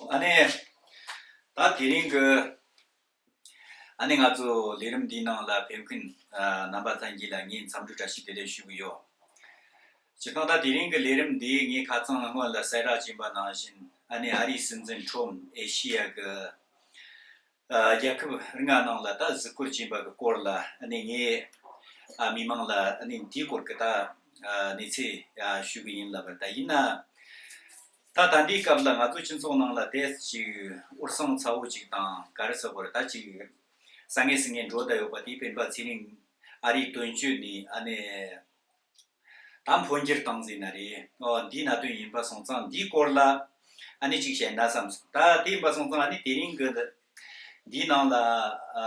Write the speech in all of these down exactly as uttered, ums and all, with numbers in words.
ཨ་ནི། ད་དེ་རིང་གི་ཨ་ནི་ང་ཚོ་ལས་རིམ་འདིའི་ནང་ལ་ཕེབས་མཁན་ཨ་རྣམ་པ་ཚང་གཉིས་ལ་ངས་འཚམས་འདྲི་བཀྲ་ཤིས་བདེ་ལེགས་ཞུ་གི་ཡོད། སྤྱིར་བཏང་ད་དེ་རིང་གི་ལས་རིམ་འདི་ངས་ཁ་སང་སྔོན་ལ་གསལ་བསྒྲགས་བྱས་པ་ནང་བཞིན་ཨ་ནི་ཨ་རིའི་སྲིད་འཛིན་ཁྲོམ་ཨེ་ཤི་ཡ་གི་ཨ་རྒྱལ་ཁབ་ལྔ་ནང་ལ་ད་གཟིགས་སྐོར་བྱས་པ་གི་སྐོར་ལ་ཨ་ནི་ངས་ཨ་མི་མང་ལ་ཨ་ནི་འདིའི་སྐོར་གི་ད་ཨ་གནས་ཚུལ་ཨ་ཞུ་གི་ཡིན་ལབ་པ། ད་ཡིན་ན་ད་ད་འདིའི་སྐབས་ལ་ང་ཚོ་སྤྱི་ཚོགས་ནང་ལ་ཏོག་ཙམ་ཅིག་འུར་ཟིང་ཚ་བོ་ཅིག་དང་ག་རེ་ཟེར་དགོས་རེད། ད་ཅིག་ཟང་ངེ་ཟིང་ངེ་འགྲོ་བསྡད་ཡོད་པ་དེ་སྤེན་པ་ཚེ་རིང་ཨ་རིའི་དོན་གཅོད་ནས་ཨ་ནི་ད་འཕོ་འགྱུར་བཏང་ཟིན་ན་རེད། ཨོ་འདི་གནད་དོན་ཡིན་པ་སོང་ཙང་འདིའི་སྐོར་ལ་ཨ་ནི་ཅིག་བཤད་ན་བསམ་སོང་། ད་དེ་ཡིན་པ་སོང་ཙང་ཨ་ནི་དེ་རིང་གི་འདིའི་ནང་ལ་ཨ་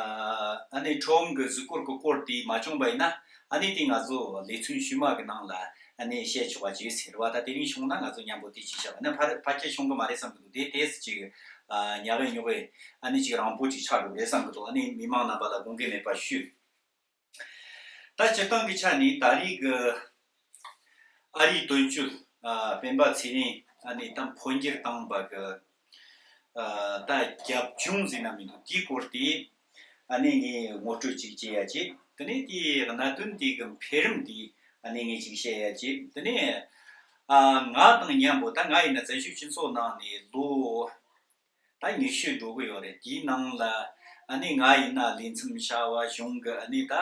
ཨ་ནི་ཁྲོམ་གི་གཟིགས་སྐོར་གི་སྐོར་དེ་མ་བྱུང་བ་ཡིན་ན་ཨ་ནི་དེ་ང་ཚོ་ལེ་ཚན་ཕྱི་མ་གི་ནང་ལ་ཨ་ནི་བཤད་ཆོག་པ་བྱས་ཟེར་བ། ད་དེ་རིང་བྱུང་ན་ང་ཚོ་མཉམ་པོ་དེ་ཅིག་བཤད་པ་ན་ཕར་ཕལ་ཆེར་བྱུང་གི་མ་རེད་བསམ་གི་འདུག། དེ་དེ་ཅིག་ཨ་ཉག་གེ་ཉོག་གེ་ཨ་ནི་ཅིག་རིང་པོ་ཅིག་ཆགས་འགྲོ་རེད་བསམ་གི་འདུག། ཨ་ནི་མི་མང་རྣམ་པ་ལ་དགོངས་འགལ་མེད་པ་ཞུ། ད་སྤྱིར་བཏང་གི་ཆ་ནས་ད་རེས་ཀྱི་ཨ་རིའི་དོན་གཅོད་ཨ་སྤེན་པ་ཚེ་རིང་ཨ་ནི་ད་འཕོ་འགྱུར་བཏང་བ་གི་ཨ་ད་རྒྱབ་ལྗོངས་ཟེར་ན་མི་འདུག། དེའི་སྐོར་དེ་ཨ་ནི་ངས་ངོ་སྤྲོད་ཅིག་བྱེད་ཡ་བྱེད། དེ་ནས་དེའི་གནད་དོན་དེ་གི་འཕེལ་རིམ་དེ་ཨ་ནི་ངས་ཅིག་བཤད་ཡ་བྱེད། དེ་ནས་ཨ་ང་དང་མཉམ་པོ་ད་ང་ཡིན་ན་བཙན་བྱོལ་སྤྱི་ཚོགས་ནང་ནས་ལོ་ད་ཉི་ཤུ་འགྲོ་གི་ཡོད་རེད། དེའི་ནང་ལ་ཨ་ནི་ང་ཡིན་ན་ལས་མཚམས་བྱ་བ་གཞུང་གི་ཨ་ནི་ད་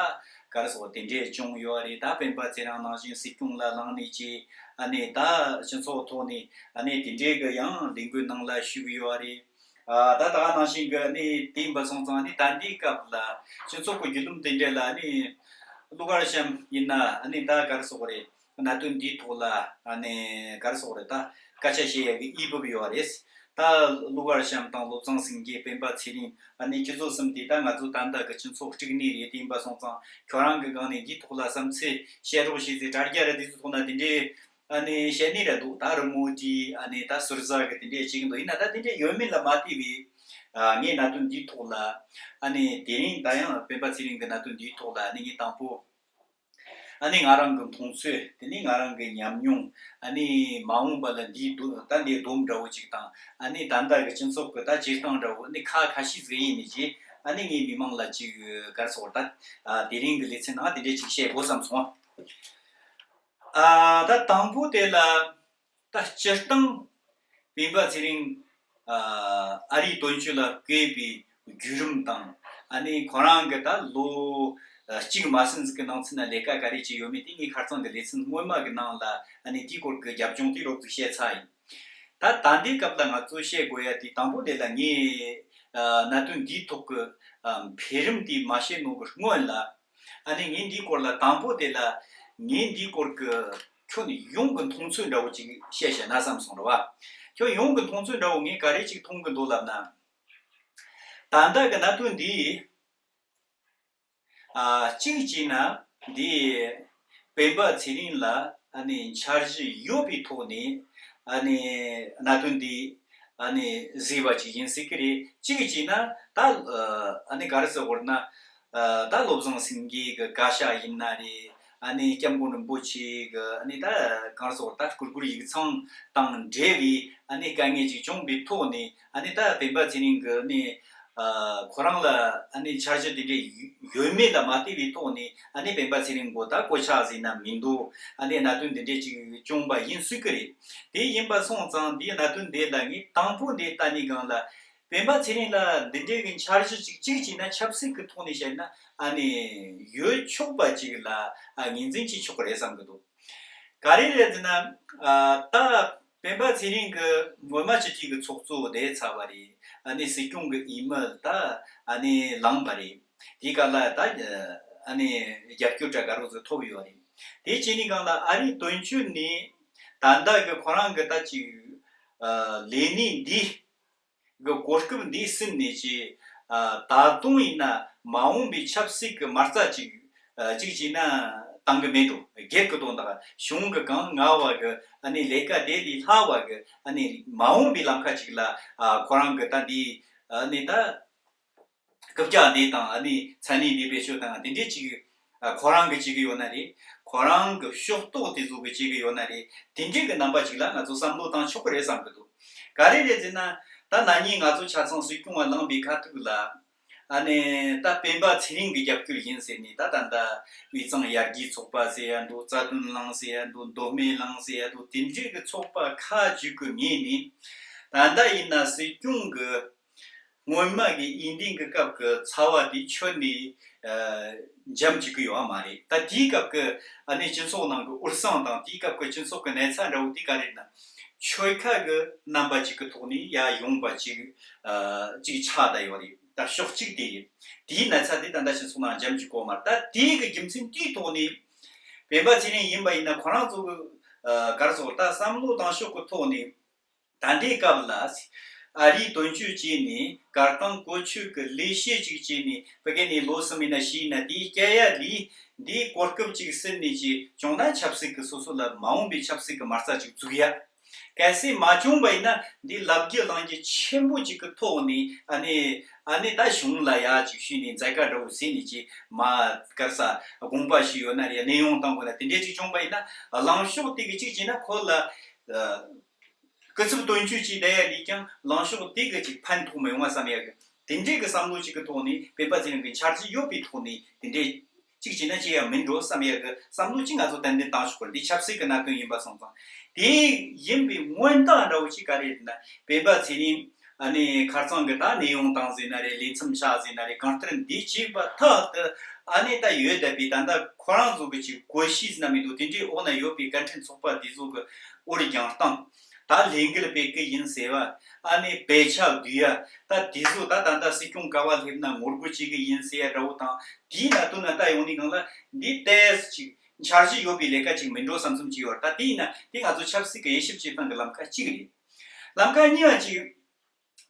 ག་རེ་ཟེར་དེ་འདྲས་བྱུང་ཡོད་རེད། ད་སྤེན་པ་ཚེ་རིང་ནང་བཞིན་སྲིད་སྐྱོང་ལ་ལངས་ནས་ཀྱི་ཨ་ནི་ད་སྤྱི་ཚོགས་ཐོག་ནས་ཨ་ནི་དེ་འདྲས་གི་ཡང་ལས་འགུལ་ནང་ལ་ཞུགས་ཡོད་རེད། ཨ་ད་ད་ག་ནང་བཞིན་གི་ཨ་ནི་དེ་ཡིན་པ་སོང་ཙང་ཨ་ནི་ད་འདིའི་སྐབས་ལ་སྤྱི་ཚོགས་ཀྱི་བརྒྱུད་ལམ་དེ་འདྲས་ལ་ཨ་ནི་ཀླུ་མཁར་བྱམས་ཡིན་ན་ཨ་ནི་ད་ག་རེ་ཟེར་དགོས་རེད། གནད་དོན་འདིའི་ཐོག་ལ་ཨ་ནི་ག་རེ་ཟེར་དགོས་རེད། ད་སྐད་ཆ་བཤད་ཡག་གི་ཡིད་འབབ་ཡོད་རེད། ད་ཀླུ་མཁར་བྱམས་དང་བློ་བཟང་སེང་གེ་སྤེན་པ་ཚེ་རིང་ཨ་ནི་ཁྱེད་ཚོ་གསུམ་དེ་ད་ང་ཚོ་ད་ལྟ་གི་སྤྱི་ཚོགས་དཀྲུག་ནི་རེད། དེ་ཡིན་པ་སོང་ཙང་ཁྱོད་རང་གི་སྒང་ནས་འདིའི་ཐོག་ལ་བསམ་ཚུལ་བཤད་རོགས་བྱེད་ཟེར། དྲ་རྒྱ་ར་དེ་ཚོའི་ཐོག་ན་དེ་འདྲའི་ཨ་ནི་བཤད་ནི་ར་འདུག། ད་རི་མོ་བྲིས་ཨ་ནི་ད་ཟུར་ཟ་གི་དེ་འདྲའི་བྱེད་ཀྱི་འདུག། ཡིན་ན་ད་དེ་འདྲའི་ཡོད་མེད་ལ་མ་ལྟོས་པའི་ཨ་ངས་གནད་དོན་འདིའི་ཐོག་ལ་ཨ་ནི་དེ་རིང་ད་ཡང་སྤེན་པ་ཚེ་རིང་གི་གནད་དོན་འདིའི་ཐོག་ལ་ཨ་ནི་ངས་དང་པོ། ཨ་ནི་ང་རང་གི་མཐོང་ཚུལ། དེ་ནས་ང་རང་གི་ཉམས་མྱོང་། ཨ་ནི་མ་འོངས་པ་ལ་འདིའི་སྡོམ་ད་འདིའི་སྡོམ་འདྲ་བོ་ཅིག་དང་། ཨ་ནི་ད་ལྟ་གི་སྤྱི་ཚོགས་ཀྱི་ད་བྱེད་སྟངས་འདྲ་བོ་ཨ་ནི་ཁ་ཁ་ཤས་ཟིག་ཡིན་ནི་ཅི། ཨ་ནི་ངས་མི་མང་ལ་ཅིག་ག་རེ་ཟེར་ད་ཨ་དེ་རིང་གི་ལེ་ཚན་ནང་དེ་འདྲས་ཅིག་བཤད་དགོས་བསམ་སོང་། ཨ་ད་དང་པོ་དེ་ལ། ད་སྤྱིར་བཏང་སྤེན་པ་ཚེ་རིང་ཨ་ཨ་རིའི་དོན་གཅོད་ལ་བསྐོས་པའི་བརྒྱུད་རིམ་དང་། ཨ་ནི་ཁོ་རང་གི་ད་ལོ་ཨ་གཅིག་མ་ཟིན་ཟིག་གི་ནང་ཚུད་ན་ལས་ཀ་ག་རེ་བྱས་ཡོད་མེད་དེ་ངས་ཁ་རྩང་གི་ལེ་ཚན་སྔོན་མ་གི་ནང་ལ་ཨ་ནི་དེའི་སྐོར་གྱི་རྒྱབ་ལྗོངས་དེ་རོབ་ཙམ་བཤད་ཚར་ཡིན། ད་ད་ལྟའི་སྐབས་ལ་ང་ཚོས་བཤད་དགོས་ཡ་དེ་དང་པོ་དེ་ལ་ངས་ཨ་གནད་དོན་འདིའི་ཐོག་གི་ཨ་འཕེལ་རིམ་དེ་མ་བཤད་ནོ་གི་སྔོན་ལ། ཨ་ནི་ངས་འདིའི་སྐོར་ལ་དང་པོ་དེ་ལ་ངས་འདིའི་སྐོར་གྱི་ཁྱོན་ཡོངས་ཀྱི་མཐོང་ཚུལ་འདྲ་བོ་ཅིག་བཤད་བཤད་ན་བསམ་སོང་རེད་བ། ཁྱོན་ཡོངས་ཀྱི་མཐོང་ཚུལ་འདྲ་བོ་ངས་ག་རེ་ཅིག་མཐོང་གི་འདུག་ལབ་ན། ད་ལྟ་གི་གནད་དོན་འདི་ཨ་གཅིག་བྱས་ན་འདི་སྤེན་པ་ཚེ་རིང་ལ་ཨ་ནི་འཆར་གཞི་ཡོད་པའི་ཐོག་ནས་ཨ་ནི་གནད་དོན་འདི་ཨ་ནི་བཟོས་པ་ཅིག་ཡིན་སྲིད་ཀྱི་རེད། གཅིག་བྱས་ན་ད་ཨ་ནི་ག་རེ་ཟེར་དགོས་ན། ཨ་ད་བློ་བཟང་སེང་གེ་གི་བཀའ་ཤག་ཡིན་ན་རེད། ཨ་ནི་སྐྱབས་མགོན་རིན་པོ་ཆེ་གི་ཨ་ནི་ད་གང་ཟེར་ད་གུར་གུར་ཡིག་ཚང་དང་འབྲེལ་བའི་ཨ་ནི་དཀའ་ངལ་ཅིག་བྱུང་བའི་ཐོག་ནས། ཨ་ནི་ད་སྤེན་པ་ཚེ་རིང་གི་ཨ་ནི་ཨ་ཁོ་རང་ལ་ཨ་ནི་འཆར་གཞི་དེ་འདྲའི་ཡོད་མེད་ལ་མ་ལྟོས་པའི་ཐོག་ནས། ཨ་ནི་སྤེན་པ་ཚེ་རིང་གོ་ད་གོད་ཆག་ཟིན་ན་མི་འདུག། ཨ་ནི་གནད་དོན་དེ་འདྲའི་ཅིག་བྱུང་བ་ཡིན་སྲིད་ཀྱི་རེད། དེ་ཡིན་པ་སོང་ཙང་འདིའི་གནད་དོན་དེ་ལ་ངས་དང་པོ་འདི་ལྟ་ནི་སྒང་ལ། སྤེན་པ་ཚེ་རིང་ལ་འདི་འདྲའི་གི་འཆར་གཞི་ཅིག་གཅིག་བྱས་ན་ཆབ་སྲིད་ཀྱི་ཐོག་ནས་བཤད་ན་ཨ་ནི་ཡོད་ཆོག་པ་ཅིག་ལ་ཨ་ངོས་འཛིན་བྱེད་ཆོག་གི་རེད་བསམ་གི་འདུག། ག་རེ་རེད་ཟེར་ན་ཨ་ད་སྤེན་པ་ཚེ་རིང་གི་སྔོན་མ་སྤྱི་འཐུས་ཀྱི་ཚོགས་གཙོ་བསྡད་ཚར་བ་རེད། ཨ་ནི་སྲིད་སྐྱོང་གི་འོས་མི་ད་ཨ་ནི་ལངས་པ་རེད། དེའི་སྐབས་ལ་ད་ཨ་ནི་རྒྱབ་སྐྱོར་འདྲ་ག་རོ་ཟིག་ཐོབ་ཡོད་རེད། དེ་བྱས་ནི་སྒང་ལ་ཨ་རིའི་དོན་གཅོད་ནས་ད་ལྟ་གི་ཁོ་རང་གི་ད་ཅིག་ཨ་ལས་གནས་འདི། གི་གོ་སྐབས་འདི་ཟིན་ནས་ཀྱི། ཨ་ད་དུང་ཡིན་ན་མ་འོངས་པའི་ཆབ་སྲིད་ཀྱི་མ་རྩ་ཅིག་ཨ་གཅིག་བྱས་ན་བཏང་གི་མེད་འགྲོ། སྒེར་གྱི་དོན་དག་གཞུང་གི་གང་ང་བ་གི་ཨ་ནི་ལས་ཀ་དེ་ལས་སླ་བ་གི་ཨ་ནི་མ་འོངས་པའི་ལམ་ཁ་ཅིག་ལ་ཨ་ཁོ་རང་གི་ད་འདི་ཨ་ནི་ད་རྐུབ་བཀྱག་འདི་དང་ཨ་ནི་མཚན་གནས་འདི་བེད་སྤྱོད་བཏང་དེ་འདྲས་ཅིག་ཨ་ཁོ་རང་གི་བྱེད་ཀྱི་ཡོད་ན་རེད། ཁོ་རང་གི་ཕྱོགས་གཏོགས་དེ་ཚོ་གི་བྱེད་ཀྱི་ཡོད་ན་རེད། དེ་འདྲས་ཀྱི་རྣམ་པ་ཅིག་ལ་ང་ཚོ་བསམ་བློ་བཏང་ཆོག་གི་རེད་བསམ་གི་འདུག། ག་རེ་རེད་ཟེར་ན། ད་ན་ནིང་ང་ཚོ་ཆ་ཚང་སྲིད་སྐྱོང་བ་བླངས་པའི་ཁ་ཐུག་ལ། ཨ་ནི་ད་སྤེན་པ་ཚེ་རིང་གི་རྒྱབ་སྐྱོར་ཡིན་ཟེར་ནས། ད་ད་ལྟ་དབུས་གཙང་ཡར་རྒྱས་ཚོགས་པ་ཟེར་ཡ་འདུག་རྩ་དོན་གླིང་ཟེར་ཡ་འདུག་མདོ་སྨད་གླིང་ཟེར་ཡ་འདུག་དེ་འདྲའི་གི་ཚོགས་པ་ཁག་ཅིག་གི་ངོས་ནས། ད་ལྟ་ཡིན་ན་སྲིད་སྐྱོང་གི་སྔོན་མ་གི་འོས་འདེམས་ཀྱི་སྐབས་ཀྱི་ཚ་བ་དེ་ཆོད་ནས་ཨ་འཇམ་བཅུག་གི་ཡོད་མ་རེད། ད་དེའི་སྐབས་ཀྱི་ཨ་ནི་སྤྱི་ཚོགས་ནང་གི་འུར་ཟིང་དང་། དེའི་སྐབས་ཀྱི་སྤྱི་ཚོགས་ཀྱི་གནས་ཚད་འདྲ་བོ་དེ་ག་རེ་ན། ཆོལ་ཁ་གི་རྣམ་པ་ཅིག་གི་ཐོག་ནས་ཡར་ཡོང་པ་ཅིག་ཨ་ཅིག་ཆགས་བསྡད་ཡོད་རེད། ད་ཕྱོགས་གཅིག་དེ་རེད། དེའི་གནས་ཚད་དེ་ད་ལྟ་སྤྱི་ཚོགས་ནང་འཇམ་བཅུག་གི་ཡོད་མ་རེད། ད་དེའི་གི་རྒྱུ་མཚན་དེའི་ཐོག་ནས་སྤེན་པ་ཚེ་རིང་ཡིན་པ་ཡིན་ན། ཁོ་རང་ཚོ་གི་ཨ་ག་རེ་ཟེར། ད་བསམ་བློ་བཏང་ཕྱོགས་ཀྱི་ཐོག་ནས། ད་ལྟའི་སྐབས་ལ་ཨ་རིའི་དོན་གཅོད་བྱས་ནས་གར་སྟེགས་བཀོལ་སྤྱོད་ཀྱི་ལས་བྱེད་ཅིག་བྱས་ནས། ཕ་གི་ནས་ལོ་གསུམ་ཡིན་ན་བཞི་ཡིན་ན་དེའི་བསྐྱལ་ཡ་ལས། འདིའི་གོ་སྐབས་ཅིག་ཟིན་ནས་ཅིག་བྱུང་ན། ཆབ་སྲིད་ཀྱི་སོ་སོ་ལ་མ་འོངས་པའི་ཆབ་སྲིད་ཀྱི་མ་རྩ་ཅིག་འཛུགས་ཡ། གལ་སྲིད་མ་བྱུང་བ་ཡིན་ན། འདི་ལབ་རྒྱུ་གླེང་རྒྱུ་ཆེན་པོ་ཅིག་གི་ཐོག་ནས། ཨ་ནི་ཨ་ནི་ད་གཞུང་ལ་ཡ་ཅིག་ཞུས་ནས་མཛད་དཀའ་འདྲ་བོ་ཟིན་ནས་ཅིག་མ་ག་རེ་ཟེར། དགོངས་པ་ཞུས་ཡོད་ན་རེད། གནས་དབྱུང་བཏང་དགོས་ན། དེ་འདྲས་ཅིག་བྱུང་བ་ཡིན་ན། ལངས་ཕྱོགས་དེ་གི་ཅིག་བྱས་ན་ཁོ་ལ་ཨ་སྐུ་ཚབ་དོན་གཅོད་ཅིག་བསྡད་ཡ་ལས་ཀྱང་ལངས་ཕྱོགས་དེ་གི་ཅིག་ཕན་ཐོགས་མི་ཡོང་བ་བསམ་ཡ་གི། དེ་འདྲའི་གི་བསམ་བློ་ཅིག་གི་ཐོག་ནས། སྤེན་པ་ཚེ་རིང་གི་འཆར་གཞི་ཡོད་པའི་ཐོག་ནས་དེ་འདྲའི་ཅིག་བྱས་ན་ཅི་ཡང་མིན་འགྲོ་བསམ་ཡ་གི་བསམ་བློ་ཅིག་ང་ཚོ་ཏན་ཏན་བཏང་ཆོག་གི་རེད། འདི་ཆབ་སྲིད་ཀྱི་གནད་དོན་ཡིན་པ་སོང་ཙང་། དེ་ཡིན་པའི་མངོན་རྟགས་འདྲ་བོ་ཅིག་ག་རེ་རེད་ན། སྤེན་པ་ཚེ་རིང་ཨ་ནི་ཁ་རྩང་གི་ད་གནས་དབྱུང་བཏང་ཟེར་ན་རེད། ལས་མཚམས་བཞག་ཟེར་ན་རེད། གང་ལྟར་འདི་བྱས་པ་ཐག་ཏུ་ཨ་ནི་ད་ཡོད་བསྡད་པའི། ད་ལྟ་ཁོ་རང་ཚོ་གི་ཅིག་གོ་ཤེས་ཟེར་ན་མི་འདུག་དེ་འདྲའི་འོག་ན་ཡོད་པའི་བཀའ་དྲིན་ཚོགས་པ་དེ་ཚོ་གི་འུར་རྒྱང་བཏང་། ད་ལས་འགུལ་སྤེལ་གི་ཡིན་ཟེར་བ། ཨ་ནི་བེད་སྤྱོད་བསྡུས་ཡ། ད་དེ་ཚོ་ད་ད་ལྟ་སྲིད་སྐྱོང་ག་བ་སླེབས་ན་ངོ་རྒོལ་བྱེད་གི་ཡིན་ཟེར་ཡ་འདྲ་བོ་དང་། དེའི་ནང་དུ་ན་ལྟ་ཡོང་ནི་སྒང་ལ་འདི་ཏོག་ཙམ་ཅིག་འཆར་གཞི་ཡོད་པའི་ལས་ཀ་ཅིག་མིན་འགྲོ་བསམ་བསམ་ཅིག་ཡོད་རེད། ད་དེ་ཡིན་ན་དེ་ང་ཚོ་ཆབ་སྲིད་ཀྱི་དབྱེ་ཞིབ་བྱེད་སྟངས་ཀྱི་ལམ་ཁ་གཅིག་རེད། ལམ་ཁ་གཉིས་པ་ཅིག་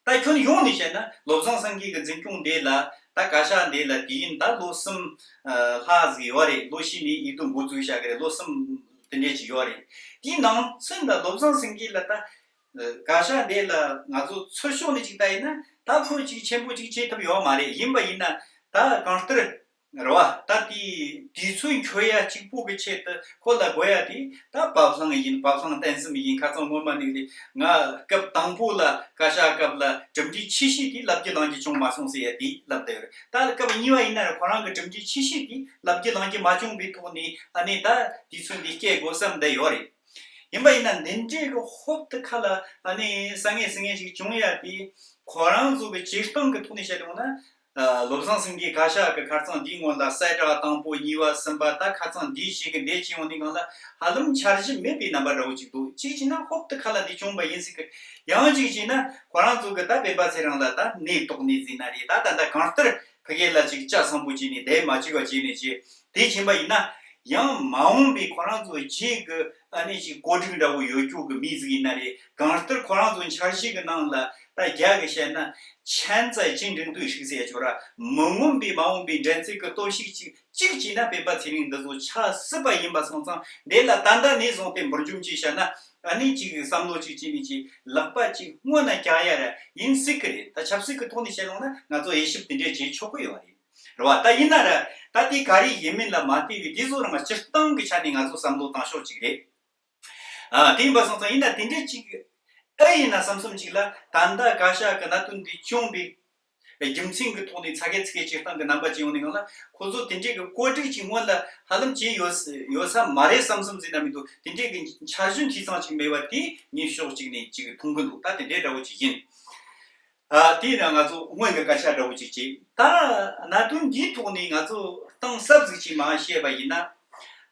ད་ཁྱོན་ཡོངས་ནས་བཤད་ན། བློ་བཟང་སེང་གེ་གི་འཛིན་སྐྱོང་འདི་ལ་ད་བཀའ་ཤག་འདི་ལ་དུས་ཡུན་ད་ལོ་གསུམ་ཨ་ལྷག་ཟིག་ཡོད་རེད། ལོ་བཞི་ནས་འོས་བསྡུ་འགོ་འཛུགས་བྱ་གི་རེད། ལོ་གསུམ་དེ་འདྲས་ཅིག་ཡོད་རེད། དེའི་ནང་ཚུན་ད་བློ་བཟང་སེང་གེ་ལ་ད་ཨ་བཀའ་ཤག་འདི་ལ་ང་ཚོ་ཚུར་ཕྱོགས་ནས་ཅིག་ལྟ་ཡིན་ན། ད་ཁོ་ཅིག་ཆེན་པོ་ཅིག་བྱེད་ཐུབ་ཡོད་མ་རེད། ཡིན་པ་ཡིན་ན་ད་གང་ལྟར། རེད་བ། ད་དེའི་དུས་ཚོད་འཁྱོལ་ཡ་གཅིག་པོ་གི་ཆེད་དུ་ཁོ་ལ་དགོས་ཡ་དེ་ད་བབ་བརླིང་ཡིན། བབ་བརླིང་བསྟན་སྲིད་ཡིན། ཁ་སང་སྔོན་མ་ནས་ལས་ང་སྐབས་དང་པོ་ལ་བཀའ་ཤག་སྐབས་ལ་གྲུབ་འབྲས་ཆེ་ཤོས་དེ་ལབ་རྒྱུ་གླེང་རྒྱུ་བྱུང་མ་སོང་ཟེར་ཡ་དེ་ལབ་བསྡད་ཡོད་རེད། ད་སྐབས་གཉིས་པ་ཡིན་ན་ར་ཁོ་རང་གི་གྲུབ་འབྲས་ཆེ་ཤོས་དེ་ལབ་རྒྱུ་གླེང་རྒྱུ་མ་བྱུང་བའི་ཐོག་ནས། ཨ་ནི་ད་དུས་ཚོད་འདི་སྐྱེལ་དགོས་བསམ་བསྡད་ཡོད་རེད། ཡིན་པ་ཡིན་ན་འདི་འདྲའི་གི་ཧོབ་ཏེ་ཁ་ལ་ཨ་ནི་ས་ངེས་སི་ངེས་ཞིག་བྱུང་ཡ་དེ། ཁོ་རང་ཚོ་གི་སྤྱིར་བཏང་གི་ཐོག་ནས་བཤད་ཡོང་ན། ཨ་བློ་བཟང་སེང་གེ་བཀའ་ཤག་གི་ཁ་རྩང་འདིའི་སྔོན་ལ་གསལ་བསྒྲགས་དང་པོ་གཉིས་པ་གསུམ་པ། ད་ཁ་རྩང་འདི་ཞིག་གི་འདས་ཅི་ཡོང་ནི་སྒང་ལ་ཧ་ལམ་འཆར་གཞི་མེད་པའི་རྣམ་པ་འདྲ་བོ་ཅིག་འདུག་གཅིག་བྱས་ན་ཧོབ་ཏེ་ཁ་ལ་འདི་བྱུང་བ་ཡིན་སྲིད་གི། ཡང་གཅིག་བྱས་ན་ཁོ་རང་ཚོ་གི་ད་སྤེན་པ་ཚེ་རིང་ལ་ད་ནད་དོགས་ནི་ཟིན་ན་རེད། ད་ད་ད་གང་ལྟར་ཕ་གི་ལ་ཅིག་ལྕགས་སྲིན་པོ་བྱས་ནས་བསྡད་མ་བཅུག་པ་བྱས་ནས་ཅིག་དེ་ཕྱིན་པ་ཡིན་ན། ཡང་མ་འོངས་པའི་ཁོ་རང་ཚོ་རྗེས་ཀྱི་ཨ་ནི་ཅིག་བཀོད་སྒྲིག་འདྲ་བོ་ཡོད་རྒྱུ་གི་མི་ཟིག་ཡིན་ན་རེད། གང་ལྟར་ཁོ་རང་ཚོ་འཆར་གཞི་གི་ནང་ལ་ད་རྒྱ་གི་བཤད་ན་ཆན་ཙའི་ཅིན་ཀྲིན་ཏུའུ་ཧྲིག་ཟེར་ཡ་ཅིག་ཡོད་ར། མི་མངོན་པའི་མ་འོངས་པའི་འགྲན་རྩོད་ཀྱི་སྟོབས་ཤུགས་ཅིག་གཅིག་བྱས་ན་སྤེན་པ་ཚེ་རིང་འདི་ཚོ་ཆགས་སྲིད་པ་ཡིན་པ་སོང་ཙང་། འདི་ལ་ད་ལྟ་ནས་བཟུང་སྟེ་འབུར་འཇོམས་ཅིག་བྱས་ན། ཨ་ནི་ཅིག་བསམ་བློ་ཅིག་བྱས་ནས་ཅིག་ལག་པ་ཅིག་སྔོན་ན་བཀྱག་ཡ་ར་ཡིན་སྲིད་གི་རེད། ད་ཆབ་སྲིད་ཀྱི་ཐོག་ནས་བཤད་ཡོང་ན་ང་ཚོ་དབྱེ་ཞིབ་དེ་འདྲས་བྱེད་ཆོག་གི་ཡོད་རེད། རེད་བ། ད་ཡིན་ན་ར་ད་དེ་ག་རེ་ཡིན་མིན་ལ་མ་ལྟོས་པའི་དེ་ཚོ་རང་སྤྱིར་བཏང་གི་ཆ་ནས་ང་ཚོ་བསམ་བློ་བཏང་ཕྱོགས་ཅིག་རེད། ཨ་དེ་ཡིན་པ་སོང་ཙང་ཡིན་ན་དེ་འདྲས་ཅིག་ཨེ་ཡིན་ན་བསམ་བསམ་ཅིག་ལ། ད་ལྟ་བཀའ་ཤག་གི་གནད་དོན་འདི་བྱུང་བའི་རྒྱུ་མཚན་གྱི་ཐོག་ནས་ཚ་གེ་ཚི་གེ་བྱེད་སྟངས་ཀྱི་རྣམ་པ་ཅིག་ཡོང་ནས་སྒང་ལ། ཁོ་ཚོ་དེ་འདྲས་ཀྱི་བཀོད་སྒྲིག་ཅིག་སྔོན་ལ་ཧ་ལམ་བྱས་ཡོད་ཡོད་ས་མ་རེད་བསམ་བསམ་ཟེར་ན་མི་འདུག་དེ་འདྲས་ཀྱི་འཆར་གཞི་འཐུས་ཚང་ཅིག་མེད་པ་དེ་ངས་ཕྱོགས་གཅིག་ནས་ཅིག་མཐོང་གི་འདུག་ད་དེ་འདྲས་འདྲ་བོ་ཅིག་ཡིན། ཨ་དེས་ན་ང་ཚོ་སྔོན་གྱི་སྐད་ཆ་འདྲ་བོ་ཅིག་བྱས། ད་གནད་དོན་འདིའི་ཐོག་ནས་ང་ཚོ་གཏིང་ཟབ་ཟིག་ཅིག་མར་བཤད་པ་ཡིན་ན།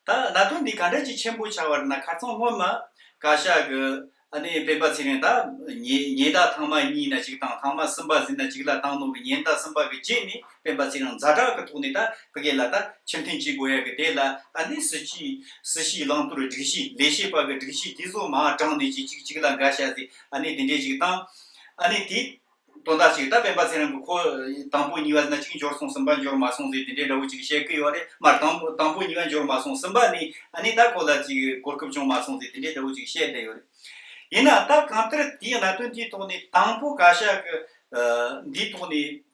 ད་གནད་དོན་འདི་ག་འདྲ་ཅིག་ཆེན་པོ་ཆགས་པ་རེད་ན། ཁ་སང་སྔོན་མ་བཀའ་ཤག་གི་ཨ་ནི་སྤེན་པ་ཚེ་རིང་ད་ཉེ་ཉེན་བརྡ་ཐེངས་མ་གཉིས་ན་གཅིག་དང་། ཐེངས་མ་གསུམ་པ་ཟིན་ན་གཅིག་ལ་བཏང་ནོ་གི་ཉེན་བརྡ་གསུམ་པ་གི་རྗེས་ནས་སྤེན་པ་ཚེ་རིང་ཛ་དྲག་གི་ཐོག་ནས་ད་ཕ་གི་ལ་ད་ཕྱིར་འཐེན་བྱེད་དགོས་ཡ་གི། དེ་ལ་ཨ་ནི་སྲིད་ཇུས་སྲིད་ཇུས་བླང་དོར་སྒྲིག་གཞི། ལས་བྱེད་པ་གི་སྒྲིག་གཞི་དེ་ཚོ་མར་དྲངས་ནས་གཅིག་གཅིག་གཅིག་ལ་འགའ་ཤ་ཟིག་ཨ་ནི་དེ་འདྲས་ཅིག་བཏང་། ཨ་ནི་དེ་དོན་དག་ཅིག་ད་སྤེན་པ་ཚེ་རིང་གི་ཁོ་དང་པོ་གཉིས་པ་ཟིན་ན་གཅིག་འབྱོར་སོང་། གསུམ་པ་འབྱོར་མ་སོང་ཟེར་དེ་འདྲའི་འདྲ་བོ་ཅིག་བཤད་ཀྱི་ཡོད་རེད། མར་དང་པོ་དང་པོ་གཉིས་པ་འབྱོར་མ་སོང་། གསུམ་པ་ནི་ཨ་ནི་ད་ཁོ་ལ་ཅིག་གོ་སྐབས་བྱུང་མ་སོང་ཟེར་དེ་འདྲའི་འདྲ་བོ་ཅིག་བཤད་བསྡད་ཡོད་རེད། ཡིན་ན་ད་གང་ལྟར་དེའི་གནད་དོན་དེའི་ཐོག་ནས་དང་པོ་བཀའ་ཤག་གི་ཨ་འདིའི་ཐོག་ནས་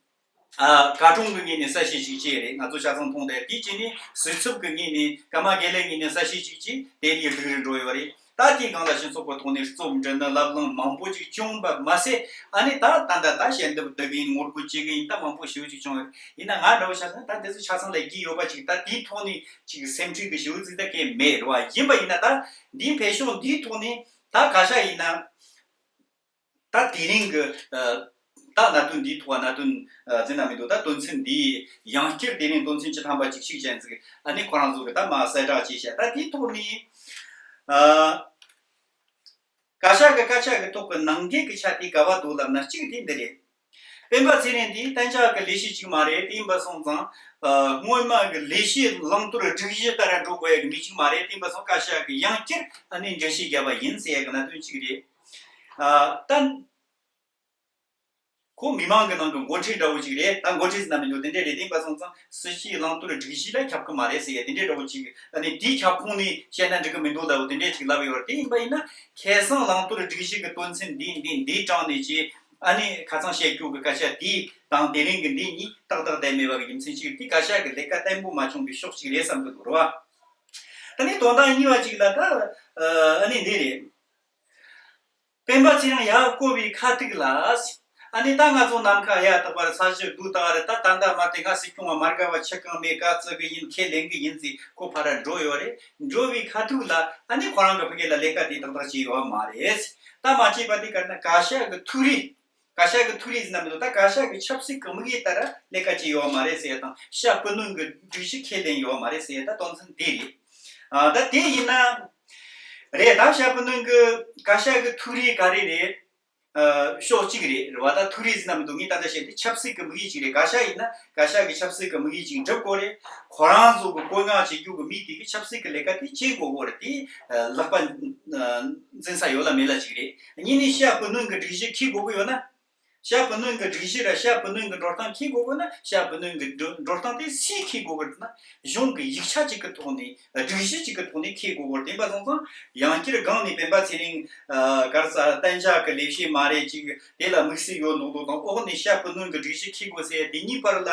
ཨ་བཀའ་དྲུང་གི་ངོས་ནས་གསལ་བཤད་ཅིག་བྱས་རེད། ང་ཚོ་ཆ་ཚང་མཐོང་བསྡད། དེའི་རྗེས་ནས་སྲིད་ཚབ་ཀྱི་ངོས་ནས་ཀརྨ་དགེ་ལེགས་ངོས་ནས་གསལ་བཤད་ཅིག་བྱས། དེ་ལས་སྒྲིག་རུ་འགྲོ་ཡོད་རེད། ད་དེའི་སྒང་ལ་སྤྱི་ཚོགས་ཀྱི་ཐོག་ནས་རྩོམ་འབྲི་ནི་ལབ་གླེང་མང་པོ་ཅིག་བྱུང་བ་མ་ཟད། ཨ་ནི་ད་ད་ད་ད་ཞལ་འདེབས་བསྡུ་གི་ཡིན། ངོ་རྒོལ་བྱེད་གི་ཡིན། ད་མང་པོ་ཞེ་པོ་ཅིག་བྱུང་ཡོད། ཡིན་ན་ང་འདྲ་བོ་ཆ་ཚང་ད་དེ་ཚོ་ཆ་ཚང་ལ་རྒྱུས་ཡོད་པ་ཅིག་ད་དེའི་ཐོག་ནས་ཅིག་སེམས་ཁྲལ་གི་ཞེ་པོ་ཅིག་ད་གས་མེད་རེད་བ། ཡིན་པ་ཡིན་ན་ད་འདིའི་བོད་གཞུང་འདིའི་ཐོག་ནས་ད་ག་ཤ་ཡིན་ན། ད་དེ་རིང་གི་ཨ་ད་གནད་དོན་འདིའི་ཐོག་གནད་དོན་ཨ་འཛིན་ན་མི་འདུག་ད་དོན་ཚན་འདི་ཡང་བསྐྱར་དེ་རིང་དོན་ཚན་བཅུ་ཐམ་པ་ཅིག་ཞིག་གཞན་ཟིག་ཨ་ནི་ཁོ་རང་ཚོ་གི་ད་མ་གསལ་བསྒྲགས་བྱས་ཤག་ད་དེའི་ཐོག་ནས་ཨ་བཀའ་ཤག་གི་བཀའ་ཤག་གི་ཐོག་གི་ནང་འགལ་གི་ཆ་དེ་ག་བ་འདུག་ལབ་ན། གཅིག་དེ་འདི་རེད། སྤེན་པ་ཚེ་རིང་དེ་གཏན་འཇགས་ཀྱི་ལས་གཞི་གཅིག་མ་རེད། དེ་ཡིན་པ་སོང་ཙང་། ཨ་སྔོན་མ་གི་ལས་གཞི་བླང་དོར་སྒྲིག་གཞི་ལྟར་འགྲོ་དགོས་ཡ་གི་མི་གཅིག་མ་རེད། དེ་ཡིན་པ་སོང་བཀའ་ཤག་གི་ཡང་བསྐྱར་ཨ་ནི་འགྲེལ་བཤད་བརྒྱབ་པ་ཡིན་ཟེར་ཡ་གི་གནད་དོན་གཅིག་རེད། ཨ་ད་ཁོ་མི་མང་གི་ནང་གི་འགོ་ཁྲིད་འདྲ་བོ་ཅིག་རེད། ད་འགོ་ཁྲིད་ཟེར་ན་མི་འདུག་དེ་འདྲས་རེད། དེ་ཡིན་པ་སོང་ཙང་སྲིད་སྤྱིའི་བླང་དོར་སྒྲིག་གཞི་ལ་ཁྱབ་གི་མ་རེད་ཟེར་ཡ་དེ་འདྲས་འདྲ་བོ་ཅིག་ཨ་ནི་དེའི་ཁྱབ་ཁོངས་ནས་བཤད་ན་འགྲིག་གི་མི་འདུག་ལབ་བོ་དེ་འདྲས་ཅིག་ལབ་ཡོད་རེད། དེ་ཡིན་པ་ཡིན་ན་ཁ་སང་བླང་དོར་སྒྲིག་གཞི་གི་དོན་ཚན་འདི་འདི་འདིའི་དྲང་ནས་ཅི་ཨ་ནི་ཁ་སང་བཤད་རྒྱུ་གི་སྐད་ཆ་དེ་དང་དེ་རིང་གི་འདི་གཉིས་ཏག་ཏག་བསྡད་མེད་པ་གི་རྒྱུ་མཚན་གཅིག་དེ་བཀའ་ཤག་གི་ལས་ཀ་བརྟན་པོ་མ་བྱུང་བའི་ཕྱོགས་གཅིག་རེད་བསམ་གི་འདུག་རེད་བ། ད་ནི་དོན་དག་གཉིས་པ་གཅིག་ལ་ད་ཨ་ནི་འདི་རེད། སྤེན་པ་ཚེ་རིང་ཡར་བསྐོ་བའི་ཁ་ཐུག་ལ། ཨ་ནི་ད་ང་ཚོ་ནམ་མཁའ་ཡར་དག་པར་ས་གཞི་རྡུལ་དག་རེད། ད་ད་ལྟ་མ་དེ་ང་སྲིད་སྐྱོང་བ་མ་དགའ་བ་ཆི་གང་མེད་ག་བརྩི་གི་ཡིན། ཁས་ལེན་གི་ཡིན་ཟེར་ཁོ་ཕར་འགྲོ་ཡོད་རེད། འགྲོ་བའི་ཁ་ཐུག་ལ་ཨ་ནི་ཁོ་རང་གི་ཕ་གི་ལ་ལས་ཀ་དེ་ཏག་ཏག་བྱས་ཡོད་མ་རེད། ད་མ་བྱས་པ་དེ་ག་ན་བཀའ་ཤག་གི་ཐུགས་རེ། བཀའ་ཤག་གི་ཐུགས་རེ་ཟེར་ན་མི་འདུག་ད་བཀའ་ཤག་གི་ཆབ་སྲིད་ཀྱི་དམིགས་ཡུལ་ལྟར་ལས་ཀ་བྱས་ཡོད་མ་རེད་ཟེར་ཡ་དང་། ཤ་བུ་སྣོན་གྱི་སྒྲིག་གཞི་ཁས་ལེན་ཡོད་མ་རེད་ཟེར་ཡ་ད་དོན་ཚན་འདི་རེད། ཨ་ད་དེ་ཡིན་ན་རེད། ད་ཤ་བུ་སྣོན་གྱི་བཀའ་ཤག་གི་ཐུགས་རེ་ག་རེ་རེད། ཨ་ཕྱོགས་གཅིག་རེད་རེད་བ། ད་ཐུགས་རེ་ཟེར་ན་མི་འདུག་ངས་ད་ལྟ་བཤད་དེ་ཆབ་སྲིད་ཀྱི་དམིགས་ཡུལ་གཅིག་རེད། བཀའ་ཤག་ཡིན་ན་བཀའ་ཤག་གི་ཆབ་སྲིད་ཀྱི་དམིགས་ཡུལ་གཅིག་འགྲུབ་དགོས་རེད། ཁོ་རང་ཚོ་གི་བཀོད་མངགས་བྱེད་རྒྱུ་གི་མི་དེ་གི་ཆབ་སྲིད་ཀྱི་ལས་ཀ་དེ་བྱེད་དགོས་དགོས་རེད། དེ་ལག་པ་འཛིན་ས་ཡོད་ལ་མེད་ལ་གཅིག་རེད། གཉིས་ནས་ཤ་བུ་སྣོན་གྱི་སྒྲིག་གཞི་འཁྱེར་དགོས་ཀྱི་ཡོད་ན། ཤ་བུ་སྣོན་གྱི་སྒྲིག་གཞི་ར་ཤ་བུ་སྣོན་གྱི་འགྲོ་སྟངས་འཁྱེར་དགོས་ཀྱི་ན། ཤ་བུ་སྣོན་གྱི་འགྲོ་འགྲོ་སྟངས་དེ་སུས་འཁྱེར་དགོས་ཀྱི་ན། གཞུང་གི་ཡིག་ཆ་གཅིག་གི་ཐོག་ནས་སྒྲིག་གཞི་གཅིག་གི་ཐོག་ནས་འཁྱེར་དགོས་ཀྱི་རེད། དེ་ཡིན་པ་སོང་ཙང་ཡང་བསྐྱར་སྒང་ནས་སྤེན་པ་ཚེ་རིང་ག་རེ་ཟ་གཏན་འཇགས་ཀྱི་ལས་བྱེད་མ་རེད། ཅིག་དེ་ལ་དམིགས་བསལ་ཡོད་མདོག་མདོག་དང་། འོག་ནས་ཤ་བུ་སྣོན་གྱི་སྒྲིག་གཞི་འཁྱེར་དགོས་ཟེར་དེ་གཉིས་བར་ལ་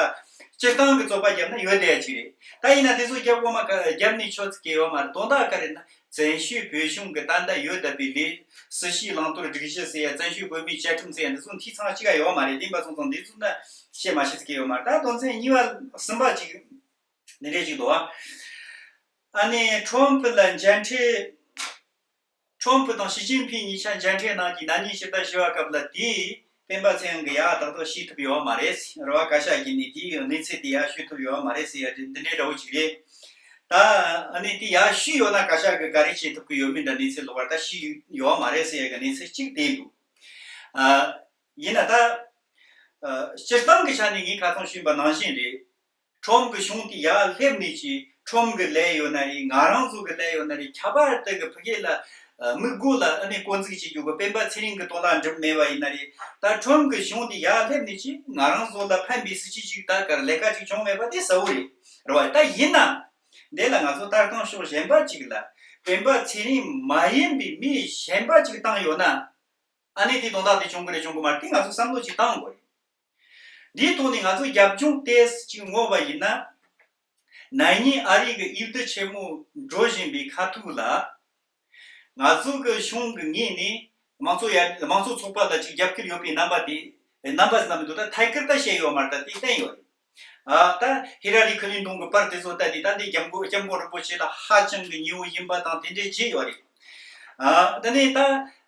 སྤྱིར་བཏང་གི་རྩོད་པ་བརྒྱབ་ན་ཡོད་བསྡད་ཡ་ཅིག་རེད། ད་ཡིན་ན་དེ་ཚོ་རྒྱབ་འོག་མ་ག་རྒྱབ་ནས་ཆོག་ཚིག་གི་ཡོད་མ་རེད། དོན་དག་ག་རེ་ན། བཙན་བྱོལ་བོད་གཞུང་གི་ད་ལྟ་ཡོད་བསྡད་པའི་ལས། སྲིད་བྱུས་བླང་དོར་སྒྲིག་གཞི་ཟེར་ཡ། བཙན་བྱོལ་བོད་མིའི་བཅའ་ཁྲིམས་ཟེར་ཡ། འདི་ཚོ་འཐུས་ཚང་གཅིག་ག་ཡོད་མ་རེད། དེ་ཡིན་པ་སོང་ཙང་འདི་ཚོ་ན་བཤད་མ་ཤེས་ཀྱི་ཡོད་མ་རེད། ད་དོན་ཚན་གཉིས་པ་གསུམ་པ་ཅིག་འདི་འདྲས་ཅིག་འདུག་ཨ། ཨ་ནི་ཁྲོམ་ཕུ་ལ་མཇལ་འཕྲད། ཁྲོམ་ཕུ་དང་ཞི་ཅིན་ཕིང་གཉིས་ཆ་མཇལ་འཕྲད་གནང་རྒྱུའི་ན་ནིང་ཕྱི་ཟླ་བཞི་པ་སྐབས་ལ། དེའི་སྤེན་པ་ཚེ་རིང་གིས་ཡ་ཏག་ཏག་ཤེས་ཐུབ་ཡོད་མ་རེད། རེད་བ། བཀའ་ཤག་གིས་ནི་དེའི་གནས་ཚུལ་དེ་ཡ་ཞུ་ཐུབ་ཡོད་མ་རེད་ཟེར་ཡ་འདི་འདྲའི་འདྲ་བོ་ཅིག་རེད། ད་ཨ་ནི་དེ་ཡ་ཞུས་ཡོད་ན་བཀའ་ཤག་གིས་ག་རེ་བྱེད་ཐུབ་ཀྱི་ཡོད་མེད་འདྲ་གནས་ཚུལ་ལོག་པར་ད་ཞུས་ཡོད་མ་རེད་ཟེར་ཡ་གི་གནས་ཚུལ་གཅིག་དེ་འདུག་ཨ་ཡིན་ན་ད་ཨ་སྤྱིར་བཏང་གི་ཆ་ནས་ངས་ཁ་སང་ཞུས་པ་ནང་བཞིན་རེད། ཁྲོམ་གྱི་གཞུང་དེ་ཡར་སླེབས་ནས་ཀྱི་ཁྲོམ་གྱི་ལས་ཡོད་ན་རེད། ང་རང་ཚོ་གི་ལས་ཡོད་ན་རེད། ཁྱད་པར་དུ་གི་ཕ་གི་ལ་ཨ་དམིགས་སྒོ་ལ་ཨ་ནི་བསྐོ་འཛུགས་བྱེད་རྒྱུ་གི་སྤེན་པ་ཚེ་རིང་གི་དོན་དག་འགྲུབ་མེད་པ་ཡིན་ན་རེད། ད་ཁྲོམ་གྱི་གཞུང་དེ་ཡར་སླེབས་ནས་ཀྱི་ང་རང་ཚོ་ལ་ཕན་པའི་སྲིད་ཇུས་ཅིག་ད་གར་ལས་ཀ་ཅིག་བྱུང་མེད་པ་དེ་གསལ་བོ་རེད། རེད་བ། ད་ཡིན་ན་འདི་ལ་ང་ཚོ་ལྟ་སྟངས་ཕྱོགས་གཞན་པ་ཅིག་ལ་སྤེན་པ་ཚེ་རིང་མ་ཡིན་པའི་མི་གཞན་པ་ཅིག་བཏང་ཡོད་ན། ཨ་ནི་དེ་དོན་དག་དེ་བྱུང་གི་རེད་བྱུང་གི་མ་རེད། དེ་ང་ཚོ་བསམ་བློ་ཅིག་བཏང་དགོས་རེད། འདིའི་ཐོག་ནས་ང་ཚོ་རྒྱབ་ལྗོངས་ཏོག་ཙམ་ཅིག་ངོ་བ་ཡིན་ན། ན་ནིང་ཨ་རི་གི་འོས་བསྡུ་ཆེན་མོ་འགྲོ་བཞིན་པའི་ཁ་ཐུག་ལ། ང་ཚོ་གི་གཞུང་གི་ངོས་ནས་དམངས་གཙོ་ཡར་དམངས་གཙོ་ཚོགས་པ་ལ་ཅིག་རྒྱབ་སྐྱོར་ཡོད་པའི་རྣམ་པ་དེ། རྣམ་པ་ཟེར་ན་མི་འདུག་ད་ཐད་ཀར་ད་བཤད་ཡོད་མ་རེད། ད་དེ་བསྟན་ཡོད་རེད། ཨ་ད་ཧི་ལ་རི་ཁི་ལིན་ཏོན་གྱི་པར་དེ་ཚོ་ལྟ་དུས་ད་འདི་སྐྱབས་མགོན་སྐྱབས་མགོན་རིན་པོ་ཆེ་ལ་ཧ་ཅང་གི་ཉེ་བོ་ཡིན་པ་དང་དེ་འདྲའི་བརྗོད་ཡོད་རེད། ཨ་ད་ནི་ད་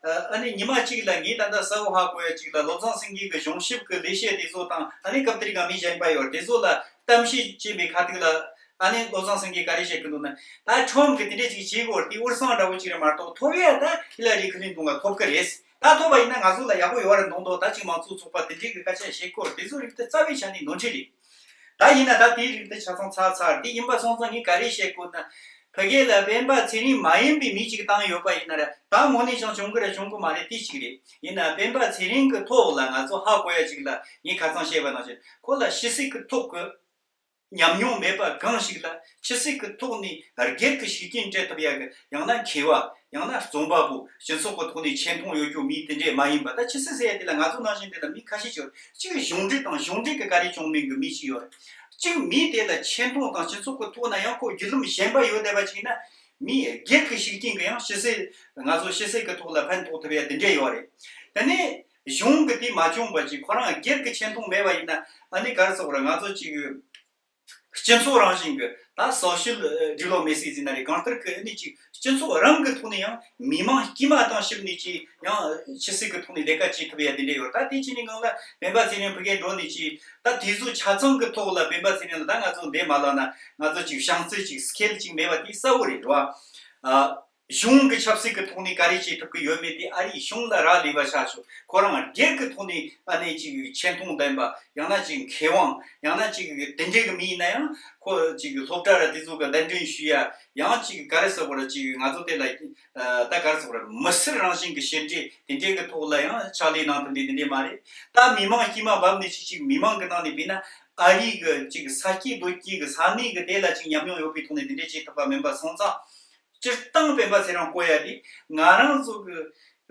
ཨ་ནི་ཉི་མ་གཅིག་ལ་ངས་ད་ལྟ་གསལ་བོ་ཧ་གོ་ཡ་གཅིག་ལ་བློ་བཟང་སེང་གེ་གི་གཞུང་ཞབས་ཀྱི་ལས་བྱེད་དེ་ཚོ་དང་ཨ་ནི་སྐབས་དེར་ག་མི་གཞན་པ་ཡོད་རེད། དེ་ཚོ་ལ་གཏམ་བཤད་བྱས་པའི་ཁ་ཐུག་ལ་ཨ་ནི་བློ་བཟང་སེང་གེས་ག་རེ་བཤད་ཀྱི་འདུག་ན། ད་ཁྲོམ་གྱིས་དེ་འདྲས་ཅིག་བྱེད་དགོས་རེད། དེ་འུར་སང་འདྲ་བོ་ཅིག་རེད་མ་གཏོགས་ཐོབ་ཡ་ད་ཧི་ལ་རི་ཁི་ལིན་ཏོན་ལ་ཐོབ་ཀྱི་རེད། ད་ཐོབ་པ་ཡིན་ན་ང་ཚོ་ལ་ཡག་པོ་ཡོད་རེད་མདོག་མདོག་ད་ཅིག་དམངས་གཙོ་ཚོགས་པ་དེ་འདྲས་ཀྱི་སྐད་ཆ་བཤད་ཀྱི་ཡོད་རེད། དེ་ཚོ་རིགས་དེ་རྩ་བའི་ཆ་ནས་ནོར་འཁྲུལ་རེད། ད་ཡིན་ན་ད་དེའི་རིགས་དེ་ཆ་ཚང་ཚར་ཚར་དེ་ཡིན་པ་སོང་ཙང་ངས་ག་རེ་བཤད་དགོས་ན། ཕ་གི་ལ་སྤེན་པ་ཚེ་རིང་མ་ཡིན་པའི་མི་ཅིག་བཏང་ཡོད་པ་ཡིན་ན་ར་ད་དངོས་གནས་ཀྱང་བྱུང་གི་ར་བྱུང་གི་མ་རེད། དེ་གཅིག་རེད། ཡིན་ན་སྤེན་པ་ཚེ་རིང་གི་ཐོག་ལ་ང་ཚོ་ཧ་གོ་ཡ་ཅིག་ལ་ངས་ཁ་སང་བཤད་པ་ནང་བཞིན་ཁོ་ལ་ཕྱི་སྲིད་ཀྱི་ཐོག་གི་ཉམས་མྱོང་མེད་པ་གང་ཞིག་ལ་ཕྱི་སྲིད་ཀྱི་ཐོག་ནས་སྒེར་གྱི་ཤུགས་རྐྱེན་སྤྲད་ཐུབ་ཡ་གི་ཡང་ན་མཁས་པ་ཡང་ན་རྩོམ་པ་པོ་སྤྱི་ཚོགས་ཀྱི་ཐོག་ནས་ཆེ་མཐོང་ཡོད་རྒྱུ་མི་དེ་འདྲས་མ་ཡིན་པ། ད་ཕྱི་སྲིད་ཟེར་ཡ་དེ་ལ་ང་ཚོ་ནང་བཞིན་དེ་ལ་མི་ཁ་ཤས་ཤིག་ཡོད། གཅིག་གཞུང་འབྲེལ་དང་གཞུང་འབྲེལ་གྱི་བཀའ་དྲིན་བྱུང་མིན་གྱི་མི་ཞིག་ཡོད། གཅིག་མི་དེ་ལ་ཆེ་མཐོང་དང་སྤྱི་ཚོགས་ཀྱི་ཐོག་ན་ཡང་ཁོ་བརྒྱུད་ལམ་གཞན་པ་ཡོད་བསྡད་པ་ཅིག་ཡིན་ན། མི་སྒེར་གྱི་ཤུགས་རྐྱེན་གྱིས་ཡང་ཕྱི་སྲིད། ང་ཚོ་ཕྱི་སྲིད་ཀྱི་ཐོག་ལ་ཕན་ཐོགས་ཐུབ་ཡ་དེ་འདྲས་ཡོད་རེད། དེ་ནས་གཞུང་གི་དེ་མ་བྱུང་བ་ཅིག་ཁོ་རང་སྒེར་གྱི་ཆེ་མཐོང་མེད་པ་ཡིན་ན། ཨ་ནི་ག་རེ་ཟེར་དགོས་རེད། ང་ཚོ་ཅིག་སྤྱི་ཚོགས་རང་བཞིན་གྱི་ད་social diplomacy ཟེར་ན་རེད། གང་ལྟར་གྱི་ཨ་ནི་ཅིག་སྤྱི་ཚོགས་རང་གི་ཐོག་ནས་ཡང་མི་མང་དཀྱུས་མ་དང་ཕྱི་ནས་ཅིག་ཡང་ཕྱི་སྲིད་ཀྱི་ཐོག་ནས་ལས་ཀ་བྱེད་ཐུབ་ཡ་དེ་འདྲས་ཡོད། ད་དེ་བྱས་ནས་སྒང་ལ་སྤེན་པ་ཚེ་རིང་ཕ་གིར་འགྲོ་ནས་ཅིག་ད་དེ་ཚོ་ཆ་ཚང་གི་ཐོག་ལ་སྤེན་པ་ཚེ་རིང་ལ་ད་ང་ཚོ་འདས་མ་ལབ་ན་ང་ཚོ་ཅིག་བྱང་ཚད་ཅིག་scale ཅིག་མེད་པ་དེ་གསལ་བོ་རེད་རེད་བ། ཨ། གཞུང་གི་ཆབ་སྲིད་ཀྱི་ཐོག་ནས་ག་རེ་བྱེད་ཐུབ་ཀྱི་ཡོད་མེད་དེ་ཨ་རིའི་གཞུང་ལ་རག་ལས་པ་ཆགས་ཆོག་ཁོ་རང་སྒེར་གྱི་ཐོག་ནས་ཨ་ནི་ཅིག་ཆེ་མཐོང་ལྡན་པ། ཡང་ན་ཅིག་མཁས་དབང་། ཡང་ན་ཅིག་དེ་འདྲའི་གི་མི་ཡིན་ན་ཡང་ཁོ་ཅིག་སློབ་གྲྭ་ར་དེ་ཚོ་གི་གདན་འདྲེན་ཞུ་ཡ། ཡང་ཅིག་ག་རེ་ཟེར་དགོས་ར། ཅིག་ང་ཚོ་དེ་ལ་ད་ག་རེ་ཟེར་དགོས་ར། མི་སེར་རང་བཞིན་གྱི་བཤད་འདྲེ་དེ་འདྲའི་གི་ཐོག་ལ་ཡང་ཕྱག་ལས་གནང་ཐུབ་འདི་དེ་འདྲའི་མ་རེད། ད་མི་མང་དཀྱུས་མ་བབས་ནས་ཅིག་ཅིག་མི་མང་གི་ནང་ནས་བྱས་ན་ཨ་རིའི་གི་ཅིག་ས་སྐྱེས་རྡོ་སྐྱེས་གི་ས་གནས་གི་དེ་ལ་ཅིག་ཉམས་མྱོང་ཡོད་པའི་ཐོག་ནས་དེ་འདྲའི་བྱེད་ཐུབ་པ་མིན་པ་སོང་ཙང་། སྤྱིར་བཏང་སྤེན་པ་ཚེ་རིང་བསྐོ་ཡ་དེ་ང་རང་ཚོ་གི་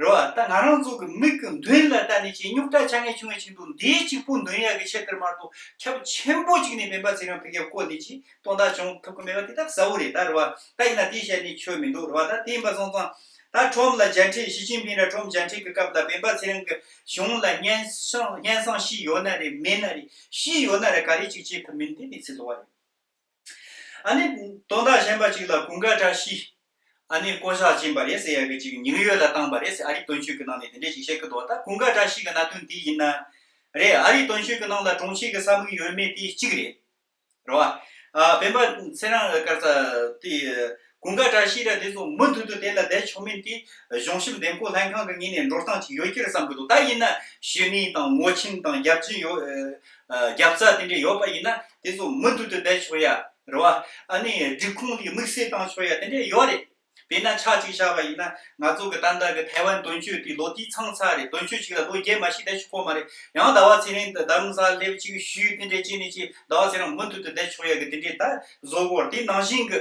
རེད་བ། ད་ང་རང་ཚོ་གི་མིག་གི་མདུན་ལ་ལྟ་ནས་ཅིག་རྙོག་དྲ་ཆ་ངེས་བྱུང་བའི་ཆེད་དུ་འདིའི་གཅིག་པུ་འདོན་ཡ་གི་ཆེད་དུ་མ་གཏོགས་ཁྱབ་ཆེན་པོ་ཅིག་ནས་སྤེན་པ་ཚེ་རིང་ཕ་གིར་བསྐོ་ནས་ཅིག་དོན་དག་བྱུང་ཐུབ་ཀྱི་མེད་པ་དེ་ད་གསལ་བོ་རེད། ད་རེད་བ། ད་ཡིན་ན་དེའི་ཞལ་ནས་ཆོད་མི་འདུག་རེད་བ། ད་དེ་ཡིན་པ་སོང་ཙང་ད་ཁྲོམ་ལ་མཇལ་འཕྲད། ཞི་ཅིན་ཕིང་ར་ཁྲོམ་མཇལ་འཕྲད་ཀྱི་སྐབས་ལ་སྤེན་པ་ཚེ་རིང་གི་གཞུང་ལ་སྙན་སེང་སྙན་སེང་ཞུས་ཡོད་ན་རེད། མེད་ན་རེད། ཞུས་ཡོད་ན་རེད། ག་རེ་ཅིག་བྱེད་ཐུབ་མིན་དེ་གནས་ཚུལ་ལོགས་རེད། ཨ་ནི་དོན་དག་གཞན་པ་ཅིག་ལ་ཀུན་དགའ་བཀྲ་ཤིས་ཨ་ནི་བསྐོ་བཞག་ཕྱིན་པ་རེད་ཟེར་ཡ་གི་ཅིག་ཉིག་ཡོད་ལ་བཏང་པ་རེད་ཟེར། ཨ་རིའི་དོན་གཅོད་ཀྱི་ནང་ནས་དེ་འདྲས་ཅིག་བཤད་ཀྱི་འདུག་ད་ཀུན་དགའ་བཀྲ་ཤིས་ཀྱི་གནད་དོན་དེ་ཡིན་ན་རེད། ཨ་རིའི་དོན་གཅོད་ཀྱི་ནང་ལ་དྲུང་ཆེ་གི་ས་མིག་ཡོད་མེད་དེ་གཅིག་རེད། རེད་བ། ཨ་སྤེན་པ་ཚེ་རིང་སྐར་ཚ་དེ་ཀུན་དགའ་བཀྲ་ཤིས་ར་དེ་ཚོ་མུ་མཐུད་དུ་དེ་ལ་བསྡད་ཆོག་མིན་དེ་གཞུང་ཞབས་འདེམས་བསྐོ་ལྷན་ཁང་གི་ངོས་ནས་འགྲོ་སྟངས་ཅིག་ཡོད་ཀྱི་རེད་བསམ་གྱི་འདུག་ད་ཡིན་ན་ཞུ་ནི་དང་ངོ་ཆེན་དང་རྒྱབ་ཆེན་ཡོད། ཨ་རྒྱབ་རྩ་དེ་འདྲས་ཡོད་པ་ཡིན་ན་དེ་ཚོ་མུ་མཐུད་དུ་བསྡད་ཆོག་ཡ་རེད་བ། ཨ་ནི་སྒྲིག་ཁོངས་ལས་དམིགས་བསལ་བཏང་ཆོག་ཡ་དེ་འདྲས་ཡོད་རེད། དཔེར་ན་ཆ་གཅིག་བཞག་པ་ཡིན་ན་ང་ཚོ་གི་ད་ལྟ་གི་ཐའེ་ཝན་དོན་གཅོད་དེ་ལོ་དེའི་ཚང་ཚར་རེད། དོན་གཅོད་ཅིག་ལ་ལོ་བརྒྱད་མ་ཞིག་བསྡད་ཆོག་གོ་མ་རེད། ཡང་ཟླ་བ་ཚེ་རིང་དང་རྡ་རམ་ས་ལ་སླེབས་ཅིག་ཞུས་དེ་འདྲས་བྱས་ནས་ཅིག་ཟླ་བ་ཚེ་རིང་མུ་མཐུད་དུ་བསྡད་ཆོག་ཡ་གི་དེ་འདྲས་ད་བཟོ་དགོས་རེད། དེ་ནང་བཞིན་གི་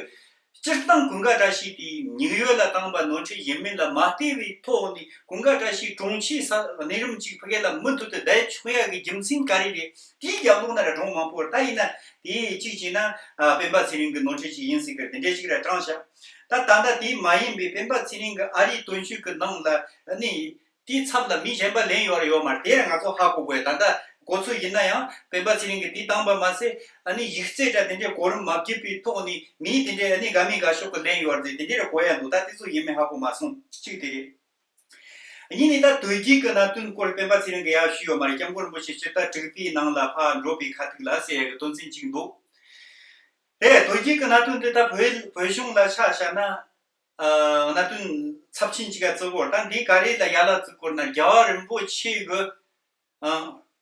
སྤྱིར་བཏང་ཀུན་དགའ་བཀྲ་ཤིས་དེ་ཉིག་ཡོད་ལ་བཏང་པ་ནོར་འཁྲུལ་ཡིན་མིན་ལ་མ་བལྟས་པའི་ཐོག་ནས་ཀུན་དགའ་བཀྲ་ཤིས་དྲུང་ཆེ་ས་གནས་རིམ་གཅིག་ཕ་གི་ལ་མུ་མཐུད་དུ་བསྡད་ཆོག་ཡ་གི་རྒྱུ་མཚན་ག་རེ་རེད། དེའི་རྒྱབ་ལོགས་ན་ར་གྲོང་མང་པོ་རེད། ད་ཡིན་ན་དེ་གཅིག་བྱས་ན་ཨ་སྤེན་པ་ཚེ་རིང་གི་ནོར་འཁྲུལ་ཅིག་ཡིན་སྲིད་ཀྱི་རེད། དེ་འདྲས་ཅིག་ར་དྲངས་བཞག་ད་ད་ལྟ་དེ་མ་ཡིན་པའི་སྤེན་པ་ཚེ་རིང་གི་ཨ་རིའི་དོན་གཅོད་ཀྱི་ནང་ལ་ནི་དེའི་ཚབ་ལ་མི་གཞན་པ་ལེན་ཡོད་རེད་ཡོད་མ་རེད། དེ་ར་ང་ཚོ་ཧ་གོ་དགོས། ད་ལྟ་གོ་ཚོད་ཡིན་ན་ཡང་སྤེན་པ་ཚེ་རིང་གིས་དེ་བཏང་པ་མ་ཟད་ཨ་ནི་ཡིག་རྩིས་འདྲ་དེ་འདྲའི་གོ་རིམ་མ་བརྒྱབ་པའི་ཐོག་ནས་མི་དེ་འདྲའི་ཨ་ནི་དགའ་མི་དགའ་ཕྱོགས་ཀྱི་ལེན་ཡོད་རེད། དེ་འདྲའི་ར་གོ་ཡ་འདུག་ད་དེ་ཚོ་ཡིན་མིན་ཧ་གོ་མ་སོང་། གཅིག་དེ་རེད། གཉིས་ནི་ད་དོལ་རྒྱལ་གྱི་གནད་དོན་སྐོར་སྤེན་པ་ཚེ་རིང་གིས་ཡར་ཞུས་ཡོད་མ་རེད། སྐྱབས་མགོན་རིན་པོ་ཆེ་ཕྱིར་ལྟ་དྲུག་པའི་ནང་ལ་ཕར་འགྲོ་བའི་ཁ་ཐུག་ལ་ཟེར་ཡ་གི་དོན་ཚན་གཅིག་འདུག་རེད། དོལ་རྒྱལ་གྱི་གནད་དོན་འདི་ད་བོད་བོད་གཞུང་ལ་ཆ་བཞག་ན། ཨ་གནད་དོན་ཚབས་ཆེན་གཅིག་ག་བརྩི་དགོས་རེད། ད་འདི་ག་རེ་ལ་ཡ་ལ་བརྩི་དགོས་ན་རྒྱལ་བ་རིན་པོ་ཆེ་གི་ཨ་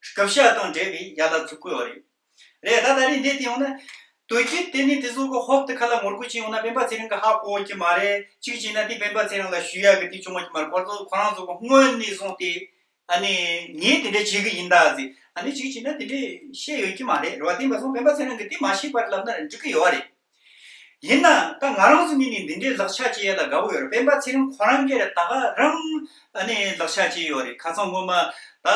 སྐུ་ཕྱྭ་དང་འབྲེལ་བའི་ཡ་ལ་བརྩི་དགོས་པ་རེད། རེད། ད་ད་རེས་འདི་དེ་ཡོང་ན་དོལ་རྒྱལ་དེ་ནི་དེ་ཚོ་གི་ཧོབ་ཏེ་ཁ་ལ་ངོ་རྒོལ་བྱས་ཡོང་ན་སྤེན་པ་ཚེ་རིང་གི་ཧ་གོ་གི་མ་རེད། གཅིག་བྱས་ན་དེ་སྤེན་པ་ཚེ་རིང་ལ་ཞུ་ཡ་གི་དེ་བྱུང་བ་གི་མ་རེད། ཁོ་ཚོ་ཁོ་རང་ཚོ་གི་སྔོན་ནས་བཟུང་སྟེ་ཨ་ནི་ངས་དེ་འདྲ་བྱེད་གི་ཡིན་ད་ཟེར། ཨ་ནི་གཅིག་བྱས་ན་དེ་འདྲ་བཤད་ཡོད་ཀྱི་མ་རེད། རེད་བ། དེ་ཡིན་པ་སོང་སྤེན་པ་ཚེ་རིང་གིས་དེ་མ་ཤེས་པར་ལབ་ན་འགྲིག་གི་ཡོད་རེད། ཡིན་ན་ད་ང་རང་ཚོ་ངོས་ནས་འདི་འདྲའི་ལག་ཆ་བྱེད་ཡ་ལ་དགའ་བོ་ཡོད་རེད། སྤེན་པ་ཚེ་རིང་ཁོ་རང་གིས་ར་ད་ག་རང་ཨ་ནི་ལག་ཆ་བྱེད་ཡོད་རེད། ཁ་སང་སྔོན་མ་ད་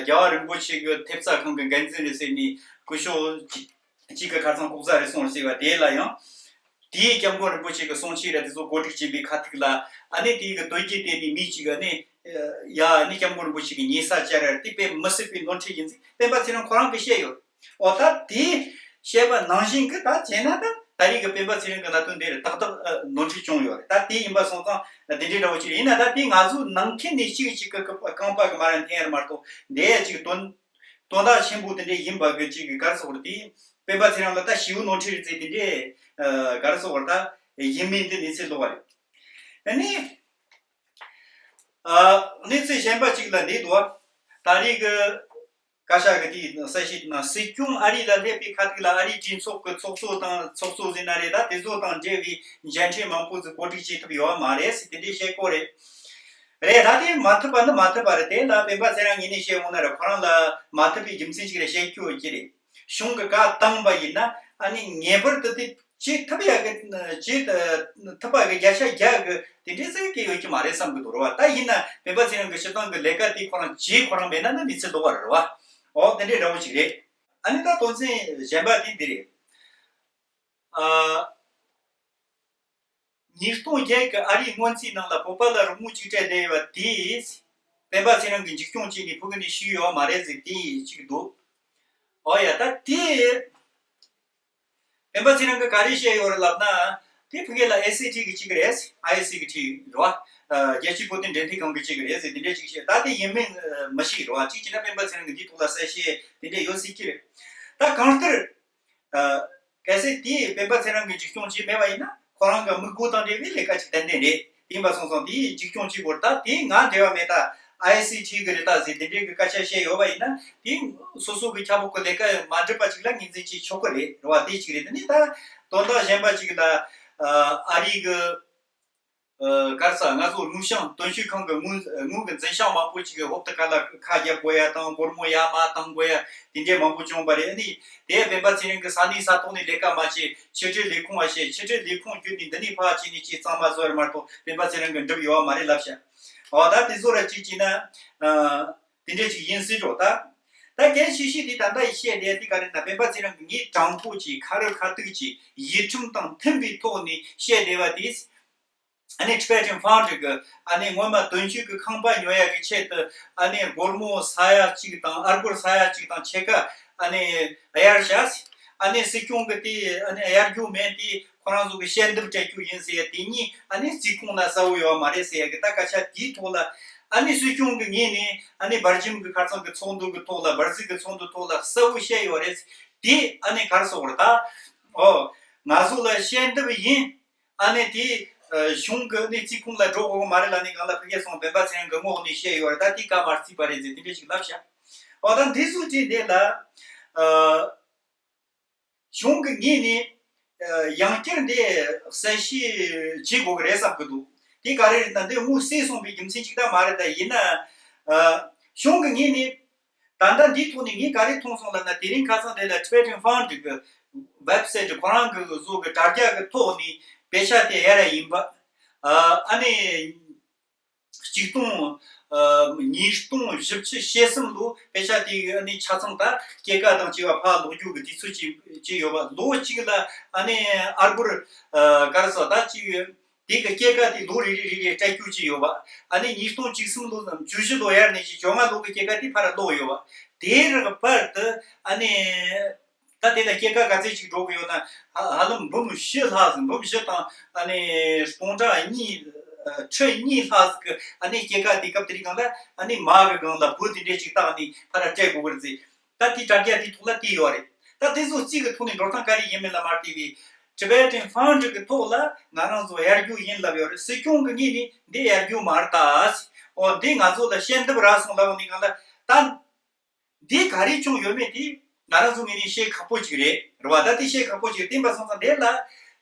རྒྱལ་བ་རིན་པོ་ཆེ་གི་ཐེབས་རྩ་ཁང་གི་འགན་འཛིན་རེད་ཟེར་ནས་སྐུ་ཞབས་གཅིག་གཅིག་གི་ཁ་སང་ལྐོག་ཟ་རེད་སོང་ཟེར་བ་དེ་ལ་ཡང་། དེའི་སྐྱབས་མགོན་རིན་པོ་ཆེ་གི་གསུང་ཆོས་ར་དེ་ཚོ་གོ་སྒྲིག་བྱེད་པའི་ཁ་ཐུག་ལ་ཨ་ནི་དེའི་གི་དོལ་རྒྱལ་དེ་ནི་མི་གཅིག་ཨ་ནི་ཡ་ཨ་ནི་སྐྱབས་མགོན་རིན་པོ་ཆེ་གི་ཉེ་ས་བཅར་ར་དེ་དཔེ་མི་སྲིད་པའི་ནོར་འཁྲུལ་ཡིན་ཟེར་སྤེན་པ་ཚེ་རིང་ཁོ་རང་གིས་བཤད་ཡོད། ཨོ་ད་དེ་བཤད་པ་ནང་བཞིན་གི་ད་བྱས་ན་ད་ད་རེས་གི་སྤེན་པ་ཚེ་རིང་གི་གནད་དོན་དེ་རེད། ཏག་ཏག་ཨ་ནོར་འཁྲུལ་བྱུང་ཡོད་རེད། ད་དེ་ཡིན་པ་སོང་ཙང་དེ་འདྲའི་འདྲ་བོ་ཅིག་རེད། ཡིན་ན་ད་དེ་ང་ཚོ་ནང་ཁུལ་ནས་གཅིག་གཅིག་གི་རྐང་པ་གི་མ་ར་འཐེན་ཡ་མ་གཏོགས་འདི་ཡ་ཅིག་དོན་དོན་དག་ཆེན་པོ་དེ་འདྲ་ཡིན་པ་གི་ཅིག་གི་ག་རེ་ཟེར་དགོས་རེད། དེ་སྤེན་པ་ཚེ་རིང་ལ་ད་ཞེ་པོ་ནོར་འཁྲུལ་རེད་ཟེར་དེ་འདྲའི་ཨ་ག་རེ་ཟེར་དགོས་རེད། ད་ཡིན་མིན་དེ་གནས་ཚུལ་ལོགས་པ་རེད། ཨ་ནི་ཨ་གནས་ཚུལ་གཞན་པ་ཅིག་ལ་འདི་འདུག་ད་རེས་གི་བཀའ་ཤག་གི་དེའི་གསལ་བཤད་ནང་སྲིད་སྐྱོང་ཨ་རི་ལ་སླེབས་པའི་ཁ་ཐུག་ལ་ཨ་རིའི་གྲོས་ཚོགས་ཀྱི་ཚོགས་གཙོ་དང་ཚོགས་གཙོ་ཟེར་ན་རེད། ད་དེ་ཚོ་དང་འབྲེལ་བའི་མཇལ་འཕྲད་མང་པོ་ཟིག་གོ་སྒྲིག་བྱེད་ཐུབ་ཡོད་མ་རེད་ཟེར་དེ་འདྲའི་བཤད་སྐོར་རེད། རེད། ད་དེ་མ་ཐུབ་པ་ནི་མ་ཐུབ་པ་རེད། དེ་ལ་སྤེན་པ་ཚེ་རིང་ངོས་ནས་བཤད་འོང་ན་རེད། ཁོ་རང་ལ་མ་ཐུབ་པའི་རྒྱུ་མཚན་ཞིག་རེད། བཤད་རྒྱུ་ཡོད་ཀྱི་རེད། གཞུང་གི་བཀའ་བཏང་པ་ཡིན་ན་ཨ་ནི་ངེས་པར་དུ་དེ་བྱེད་ཐུབ་ཡ་གི་བྱེད་ཐུབ་པ་གི་བརྒྱ་ཆ་བརྒྱ་གི་དེ་འདྲའི་ཟེར་གི་ཡོད་ཀྱི་མ་རེད་བསམ་གི་འདུག་རེད་བ། ད་ཡིན་ན་སྤེན་པ་ཚེ་རིང་གི་སྤྱིར་བཏང་གི་ལས་ཀ་དེ་ཁོ་རང་བྱེད་ཁོ་རང་མེད་ན་ནི་མི་ཚེ་ལོག་པ་རེད་བ། འོ་དེ་འདྲའི་འདྲ་བོ་ཞིག་རེད། ཨ་ནི་ད་དོན་ཚན་གཞན་པ་དེ་འདི་རེད། ཨ། ཉིས་སྟོང་བརྒྱད་ཀྱི་ཨ་རིའི་སྔོན་རྩིས་ནང་ལ་བོད་པ་ལ་རོགས་དངུལ་གཅིག་སྤྲད་བསྡད་ཡོད་པ་དེས། སྤེན་པ་ཚེ་རིང་གིས་འཇིགས་སྐྱོང་བྱས་ནས་ཕྲུ་གུ་ནས་ཤི་ཡོད་མ་རེད་ཟེར་དེ་གཅིག་འདུག་ཨོ་ཡ། ད་དེ། སྤེན་པ་ཚེ་རིང་གིས་ག་རེ་བཤད་ཡོད་རེད་ལབ་ན། དེ་ཕ་གི་ལ་ཨེ་སི་ཊི་གི་གཅིག་རེད། ཨའི་ཨེ་སི་ཊི་གི་གཅིག་རེད་བ། རྒྱལ་སྤྱིའི་བོད་དོན་འབྲེལ་མཐུད་ཁང་གི་གཅིག་རེད་ཟེར་དེ་འདྲས་གཅིག་བཤད། ད་དེ་ཡིན་མིན་མི་ཤེས་རེད་བ། གཅིག་བྱས་ན་སྤེན་པ་ཚེ་རིང་གིས་འདིའི་ཐོག་ལ་གསལ་བཤད་དེ་འདྲས་ཡོད་སྲིད་ཀྱི་རེད། ད་གང་ལྟར། གལ་སྲིད་དེས་སྤེན་པ་ཚེ་རིང་གིས་འཇིགས་སྐྱོང་བྱས་མེད་པ་ཡིན་ན། ཁོ་རང་གི་དམིགས་ཡུལ་དང་འབྲེལ་བའི་ལས་ཀ་ཅིག་ཏན་ཏན་རེད། དེ་ཡིན་པ་སོང་ཙང་དེས་འཇིགས་སྐྱོང་བྱེད་དགོས་རེད། ད་དེ་ང་འབྲེལ་བ་མེད། ད་ཨའི་ཨའི་སི་ཊི་གི་རེད་ད་ཟེར་དེ་འདྲའི་གི་སྐད་ཆ་བཤད་ཡོད་པ་ཡིན་ན། དེ་སོ་སོ་གི་ཁྱབ་ཁོག་གི་ལས་ཀ་མ་འགྲུབ་པ་ཅིག་ལ་ངོས་འཛིན་བྱེད་ཆོག་གི་རེད། རེད་བ། དེ་གཅིག་རེད། དེ་ནས་ད་དོན་དག་གཞན་པ་ཅིག་ལ། ཨ་རིའི་གི་ཨ་ག་རེ་ཟེར། ང་ཚོ་དངུལ་བྱང་དོན་གཅོད་ཁང་གི་དངུལ་དངུལ་གྱི་འཛིན་བྱང་མང་པོ་ཅིག་གི་འོག་ཏུ་ཁ་ལ་ཁ་རྒྱག་དགོས་ཡ་དང་། སྒོར་མོ་ཡར་མར་བཏང་དགོས་ཡ་དེ་འདྲའི་མང་པོ་བྱུང་བ་རེད། ཨ་ནི་དེ་སྤེན་པ་ཚེ་རིང་གིས་ས་གནས་ས་ཐོག་ནས་ལས་ཀ་མ་བྱེད། ཕྱི་དྲིལ་ལས་ཁུངས་ལ་བཤད། ཕྱི་དྲིལ་ལས་ཁུངས་བརྒྱུད་ནས་འདི་ནས་ཕར་བྱས་ནས་ཅིག་གཙང་མ་བཟོ་ཡ་མ་གཏོགས་སྤེན་པ་ཚེ་རིང་གིས་འགྲུབ་ཡོད་མ་རེད་ལབ་ཤག་ཨོ་ད་དེ་ཚོ་ར་གཅིག་བྱས་ན། ཨ་དེ་འདྲ་ཅིག་ཡིན་སྲིད་འགྲོ། ད་ད་གལ་ཆེ་ཤོས་དེ་ད་ལྟ་ཡིས་བཤད་བསྡད་དེ་ག་རེ་ན། སྤེན་པ་ཚེ་རིང་གིས་ངས་དྲང་པོ་ཅིག་ཁ་རི་ཁ་ཐུག་ཅིག་ཡིག་ཁྲིམས་དང་མཐུན་པའི་ཐོག་ནས་བཤད་བསྡད་པ་དེ། ཨ་ནི་Tibetan Foundry གི་ཨ་ནི་སྔོན་མ་དོན་གཅོད་ཀྱི་ཁང་པ་ཉོ་ཡ་གི་ཆེད་དུ། ཨ་ནི་སྒོར་མོ་ས་ཡ་གཅིག་དང་ཨ་སྒོར་ས་ཡ་གཅིག་དང་ཕྱེད་ཀ་ཨ་ནི་གཡར་བཞག་ཨ་ནི་སྲིད་སྐྱོང་གི་དེ་ཨ་ནི་གཡར་རྒྱུ་མིན། དེ་ཁོ་རང་ཚོ་གི་ཞལ་འདེབས་སྤྲད་རྒྱུ་ཡིན་ཟེར་ཡ་དེ་གཉིས་ཨ་ནི་རྩིས་ཁོངས་ལ་གསལ་བོ་ཡོད་མ་རེད་ཟེར་ཡ་གི་ད་སྐད་ཆ་དེའི་ཐོག་ལ། ཨ་ནི་སྲིད་སྐྱོང་གི་ངོས་ནས་ཨ་ནི་སྦར་ཁྱིམ་གི་ཁ་སང་གི་ཚོགས་འདུ་གི་ཐོག་ལ། སྦར་རྩིས་གི་ཚོགས་འདུ་ཐོག་ལ་གསལ་བོ་བཤད་ཡོད་རེད། དེ་ཨ་ནི་ག་རེ་ཟེར་དགོས་རེད་ད། ཨོ་ང་ཚོ་ལ་ཞལ་འདེབས་ཡིན། ཨ་ནི་དེ་གཞུང་གི་ནི་རྩིས་ཁོངས་ལ་འགྲོ་དགོས་མ་རེད་ལབ་ནས་སྒང་ལ་ཕ་གིའི་སོང་སྤེན་པ་ཚེ་རིང་གི་ངོ་ནས་བཤད་ཡོད་རེད། ད་དེ་ཀ་མ་རྩིས་པ་རེད་ཟེར་དེ་འདྲ་ཞིག་ལབ་ཤག་ཨོ་ད་འདི་ཚོ་དེ་འདི་ལ་ཨ་གཞུང་གི་ངོས་ནས་ཨ་ཡང་བསྐྱར་འདི་གསལ་བཤད་བྱེད་དགོས་ཀྱི་རེད་བསམ་གྱི་འདུག་དེ་ག་རེ་རེད་ན། འདི་དངུལ་བསད་སོང་བའི་རྒྱུ་མཚན་ཅིག་ད་མ་རེད། ད་ཡིན་ན་ཨ་གཞུང་གི་ངོས་ནས། ད་ལྟ་འདིའི་ཐོག་ནས་ངས་ག་རེ་མཐོང་སོང་ལབ་ན། དེ་རིང་ཁ་སང་དེ་ལ་Tibetan Foundry གི་website ཁོ་རང་གི་བཟོ་གི་དྲ་རྒྱ་གི་ཐོག་ནས་དཔེ་ཆ་དེ་གཡར་ཡ་ཡིན་པ། ཨ་ནི་གཅིག་སྟོང་ཉིས་སྟོང་བཞི་བཅུ་ཞེ་གསུམ་ལོ་དཔེ་ཆ་དེ་ཨ་ནི་ཆ་ཚང་ད་སྐྱེད་ཀ་དང་བཅས་པ་ཕར་ལོག་རྒྱུ་གི་དུས་ཚོད་ཅིག་ཅིག་ཡོད་པ། ལོ་གཅིག་ལ་ཨ་ནི་ཨ་སྒོར་ག་རེ་ཟེར་ད་ཅིག་དེ་གི་སྐྱེད་ཀ་དེ་ལོ་རེ་རེ་རེ་རེ་སྤྲད་རྒྱུ་ཅིག་ཡོད་པ། ཨ་ནི་ཉིས་སྟོང་བཅུ་གསུམ་ལོ་ནས་བཅུ་བཞི་ལོ་ཡར་ནས་ཅིག་བཅོ་ལྔ་ལོ་གི་སྐྱེད་ཀ་དེ་ཕར་ལོག་ཡོད་པ། དེ་རག་བར་དུ་ཨ་ནི་ད་དེ་ལ་སྐྱེད་ཀ་ག་ཚད་ཅིག་འགྲོ་གི་ཡོད་ན། ཧ་ཧ་ལམ་འབུམ་བཞི་ལྷག་ཟིག་འབུམ་བཞི་དང་ཨ་ནི་སྟོང་ཕྲག་གཉིས་ཁྲི་གཉིས་ལྷག་ཟིག་གི་ཨ་ནི་སྐྱེད་ཀ་དེ་སྐབས་དེ་རིང་སྒང་ལ་ཨ་ནི་མ་གི་སྒང་ལ་བུ་དེ་འདྲས་ཅིག་བཏགས་ནས་ཕར་སྤྲད་དགོས་གི་རེད་ཟེར། ད་དེའི་དྲ་རྒྱ་དེའི་ཐོག་ལ་དེ་ཡོད་རེད། ད་དེ་ཚོ་རྩིས་ཀྱི་ཐོག་ནས་འགྲོ་སྟངས་ག་རེ་ཡིན་མིན་ལ་མ་ལྟོས་པའི་Tibetan Foundry གི་ཐོག་ལ་ང་རང་ཚོ་གཡར་རྒྱུ་ཡིན་ལབ་ཡོད་རེད། སྲིད་སྐྱོང་གི་ངོས་ནས་འདི་གཡར་རྒྱུ་མ་རེད་ད། ཨོ་འདི་ང་ཚོ་ལ་ཞལ་འདེབས་རག་སོང་ལབ་ནས་སྒང་ལ་ད་འདི་ག་རེ་བྱུང་ཡོད་མེད་དེ་ང་རང་ཚོ་ངོས་ནས་བཤད་ཁག་པོ་ཅིག་རེད། རེད་བ། ད་དེ་བཤད་ཁག་པོ་ཅིག་རེད། བསྟན་པ་སོང་ཙང་དེ་ལ་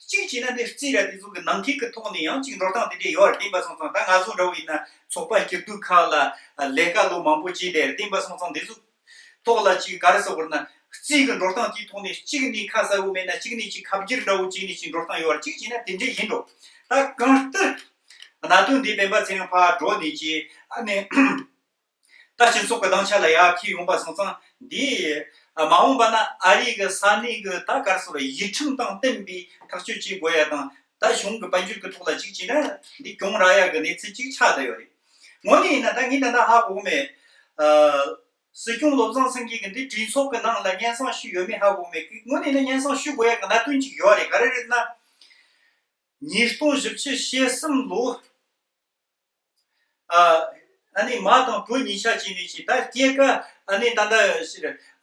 གཅིག་བྱས་ན་འདི་རྩིས་ར་དེ་ཚོ་གི་ནང་འཁོད་ཀྱི་ཐོག་ནས་ཡང་གཅིག་འགྲོ་སྟངས་དེ་འདྲས་ཡོད་རེད། བསྟན་པ་སོང་ཙང་ད་ང་ཚོ་འདྲ་བོ་ཡིན་ན་ཚོགས་པ་སྐྱིད་སྡུག་ཁག་ལ་ལས་ཀ་ལོ་མང་པོ་བྱས་ཏེ་རེད། བསྟན་པ་སོང་ཙང་འདི་ཚོ་ཐོག་ལ་ཅིག་ག་རེ་ཟེར་དགོས་ན། རྩིས་ཀྱི་འགྲོ་སྟངས་དེའི་ཐོག་ནས་གཅིག་ནས་ཁ་གསལ་བོ་མེད་ན་གཅིག་ནས་ཅིག་ཁ་བསྒྱུར་འདྲ་བོ་བྱས་ནས་ཅིག་འགྲོ་སྟངས་ཡོད་ར། གཅིག་བྱས་ན་དེ་འདྲས་ཡིན་འགྲོ། ད་གང་ལྟར་གནད་དོན་འདི་སྤེན་པ་ཚེ་རིང་ཕར་འགྲོ་ནས་ཅིག་ཨ་ནི་ད་སྤྱི་ཚོགས་ཀྱི་སྡིངས་ཆ་ལ་ཡར་འཁྱེར་ཡོང་པ་སོང་ཙང་འདི་མ་འོངས་པ་ན་ཨ་རི་གི་ས་གནས་ཀྱི་ད་ག་རེ་ཟེར་ཡིག་ཁྲིམས་དང་མཐུན་པའི་ཐག་གཅོད་བྱེད་དགོས་ཡ་དང་། ད་གཞུང་གི་དཔལ་འབྱོར་གྱི་ཐོག་ལ་གཅིག་བྱས་ན་འདི་གྱོང་རག་ཡ་གི་གནས་ཚུལ་ཅིག་ཆགས་བསྡད་ཡོད་རེད། དངོས་གནས་ཡིན་ན་ད་ངས་ད་ལྟ་ཧ་གོ་མེད། ཨ། སྲིད་སྐྱོང་བློ་བཟང་སེང་གེ་གིས་འདི་གྲོས་ཚོགས་ཀྱི་ནང་ལ་སྙན་སེང་ཞུས་ཡོད་མེད་ཧ་གོ་མེད། དངོས་གནས་ན་སྙན་སེང་ཞུ་དགོས་ཡ་གི་གནད་དོན་ཅིག་ཡོད་རེད། ག་རེ་རེད་ན། ཉིས་སྟོང་བཞི་བཅུ་ཞེ་གསུམ་ལོ། ཨ་ཨ་ནི་མ་དང་བུ་གཉིས་ཆ་བྱས་ནས་ཅིག་ད་སྐྱེད་ཀ་ཨ་ནི་ད་ལྟ་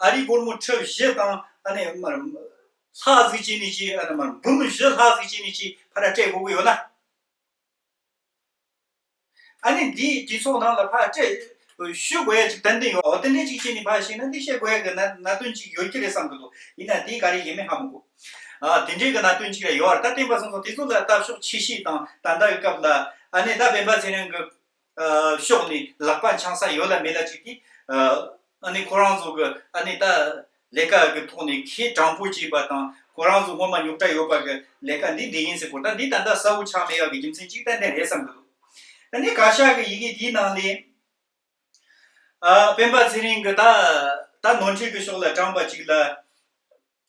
ཨ་རི་སྒོར་མོ་ཁྲི་བཞི་དང་ཨ་ནི་མར་ལྷག་ཟིག་བྱས་ནས་ཅིག་ཨ་ནི་མར་འབུམ་བཞི་ལྷག་ཟིག་བྱས་ནས་ཅིག་ཕར་སྤྲད་དགོས་ཀྱི་ཡོད་ན། ཨ་ནི་འདིའི་གྲོས་ཚོགས་ནང་ལ་ཕར་སྤྲད་ཞུ་དགོས་ཡ་ཅིག་ཏན་ཏན་ཡོད། འོ་དེ་འདྲས་ཅིག་བྱས་ནས་ཕར་ཞིག་ན་འདི་བཤད་དགོས་ཡ་གི་གནད་གནད་དོན་ཅིག་ཡོད་ཀྱི་རེད་བསམ་གི་འདུག་ཡིན་ན་དེ་ག་རེ་ཡིན་མིན་ཧ་མི་གོ། ཨ་དེ་འདྲས་གི་གནད་དོན་ཅིག་ར་ཡོད་རེད། ད་བསྟན་པ་སོང་ཙང་དེ་ཚོ་ལ་ལྟ་ཕྱོགས་ཆེ་ཤོས་དང་ད་ལྟ་གི་སྐབས་ལ་ཨ་ནི་ད་སྤེན་པ་ཚེ་རིང་གི་ཕྱོགས་ནས་ལག་པ་འཆང་ས་ཡོད་ལ་མེད་ལ་ཅིག་གིས་ཨ་ནི་ཁོ་རང་ཚོ་གི་ཨ་ནི་ད་ལས་ཀ་གི་ཐོག་ནས་ཁེ་དྲང་པོ་བྱས་པ་དང་ཁོ་རང་ཚོ་སྔོན་མ་རྙོག་དྲ་ཡོད་པ་གི་ལས་ཀ་འདི་འདི་ཡིན་ཟེར་གོ། ད་འདི་ད་ལྟ་གསལ་བོ་ཆགས་མེད་ཡག་གི་རྒྱུ་མཚན་གཅིག་ཏན་ཏན་རེད་བསམ་གི་འདུག་ཨ་ནི་བཀའ་ཤག་གི་ཡི་གེ་དེའི་ནང་ལས་ཨ་སྤེན་པ་ཚེ་རིང་གི་ད་ད་ནོར་འཁྲུལ་གི་ཕྱོགས་ལ་དྲངས་པ་གཅིག་ལ།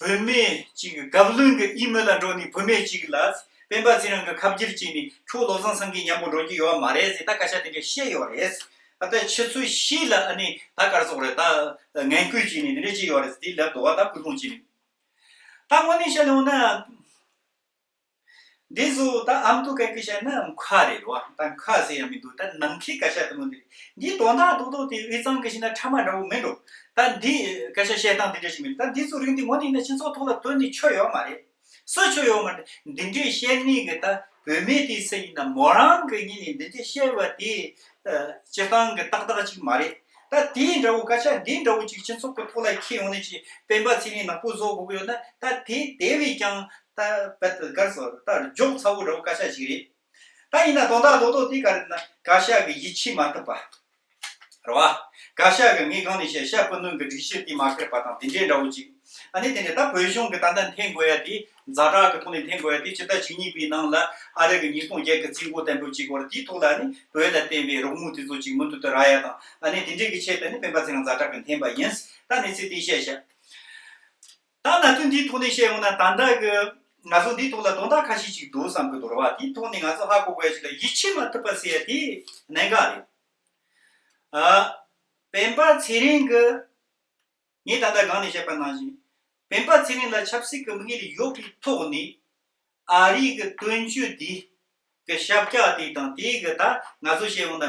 བུད་མེད་ཅིག་རྒབ་བློན་གྱི་ཨི་མེལ་ལ་འགྲོ་ནས་བུད་མེད་ཅིག་ལ་ སྤེན་པ་ཚེ་རིང་གི་ཁ་བསྒྱུར་བྱས་ནས་ཁྱོད་བློ་བཟང་སེང་གེ་མཉམ་པོ་འགྲོ་རྒྱུ་ཡོད་མ་རེད་ཟེར། ད་སྐད་ཆ་དེ་འདྲ་བཤད་ཡོད་རེད། ད་ལྟ་ཆུ་ཚོད་བཞི་ལ་ཨ་ནི་ད་ག་རེ་ཟེར་དགོས་རེད། ད་ངན་སྐུལ་བྱས་ནས་དེ་འདྲ་བྱས་ཡོད་རེད་ཟེར། དེ་ལབ་འདུག་བ། ད་སྐུལ་སློང་བྱས་ནས། ད་དངོས་གནས་བཤད་ཡོང་ན། འདི་ཚོ་ད་ཨ་མདོ་སྐད་ཀྱིས་བཤད་ན་ཁ་རེད་རོ། ད་ཁ་ཟེར་ཡ་མི་འདུག་ད་ནང་ཁའི་སྐད་ཆ་དེ་མོ་འདི། འདི་དོན་དག་རྡོག་རྡོག་དེ་དབུས་གཙང་གི་བཤད་ན་ཕྲ་མ་འདྲ་བོ་མིན་འགྲོ། ད་འདི་སྐད་ཆ་བཤད་སྟངས་དེ་འདྲ་ཞིག་མིན། ད་འདི་ཚོ་རིགས་འདི་དངོས་གནས་ན་སྤྱི་ཚོགས་ཐོག་ལ་དོན་ནི་ཆོད་ཡོད་མ་རེད། སུ་ཆོད་ཡོད་མ་རེད། འདི་འདྲའི་བཤད་ནི་གི་ད་བུད་མེད་དེ་སུ་ཡིན་ན་མོ་རང་གི་ཉིད་ནས་འདི་འདྲའི་བཤད་པ་དེ་སྤྱིར་བཏང་གི་ཏག་ཏག་ཅིག་མ་རེད། ད་དེའི་འདྲ་བོ་སྐད་ཆ་འདི་འདྲ་བོ་ཅིག་སྤྱི་ཚོགས་ཀྱི་ཐོག་ལ་འཁྱེར་ཡོང་ནས་ཅིག་སྤེན་པ་ཚེ་རིང་ནག་པོ་བཟོ་དགོས་ཀྱི་ཡོད་ན། ད་དེ་དེ་བས་ཀྱང་ད་བད་གར་སོ་ད་འཇོག་ཚ་བོ་འདྲ་བོ་སྐད་ཆ་ཞིག་རེད། ད་ཡིན་ན་དོན་དག་རྡོག་རྡོག་དེ་ག་རེ་ན་བཀའ་ཤག་གི་ཡིད་ཆེས་མ་ཐུབ་པ་རེད་བ། བཀའ་ཤག་གི་ངས་གང་ནས་བཤད། ཤ་སྤུ་ནུ་གི་སྒྲིག་གཞི་དེ་མ་ཁུར་པ་དང་དེ་འདྲའི་འདྲ་བོ་ཅིག་ཨ་ནི་དེ་ནས་ད་བོད་གཞུང་གི་ད་ལྟ་འཐེན་དགོས་ཡ་དེ། ཛ་དྲག་གི་ཐོག་ནས་འཐེན་དགོས་ཡ་དེ། སྤྱི་ཟླ་བཅུ་གཉིས་པའི་ནང་ལ་ཨ་རི་གི་ཉིས་སྟོང་བརྒྱད་གི་རྩིས་འགོ་བརྟན་པོ་བྱེད་དགོས་རེད། དེའི་ཐོག་ལ་ཨ་ནི་བོད་ལ་བརྟེན་པའི་རོགས་དངུལ་དེ་ཚོ་ཅིག་མུ་མཐུད་དུ་རག་ཡ་དང་། ཨ་ནི་དེ་འདྲའི་གི་ཆེད་དུ་ཨ་ནི་སྤེན་པ་ཚེ་རིང་ཛ་དྲག་གི་འཐེན་པ་ཡིན། ད་གནས་ཚུལ་དེ་བཤད་བཞག་ད་གནད་དོན་འདིའི་ཐོག་ནས་བཤད་ཡོང་ན། ད་ལྟ་གི་ང་ཚོ་འདིའི་ཐོག་ལ་དོན་དག་ཁ་ཤས་ཅིག་འདུག་བསམ་གི་འདུག་རེད་བ། དེའི་ཐོག་ནས་ང་ཚོ་ཧ་གོ་དགོས་ཡ་ཅིག་ལ། ཡིད་ཆེས་མ་ཐུབ་པ་ཟེར་ཡ་དེ་གནད་འགག་རེད། ཨ། སྤེན་པ་ཚེ་རིང་གི། ངས་ད་ལྟ་སྒང་ནས་བཤད་པ་ནང་བཞིན། སྤེན་པ་ཚེ་རིང་ལ་ཆབ་སྲིད་ཀྱི་དམིགས་ཡུལ་ཡོད་པའི་ཐོག་ནས། ཨ་རིའི་གི་དོན་གཅོད་དེ་གི་ཞབས་བཀྱག་དེ་དང་། དེའི་གི་ད་ང་ཚོ་བཤད་ཡོང་ན་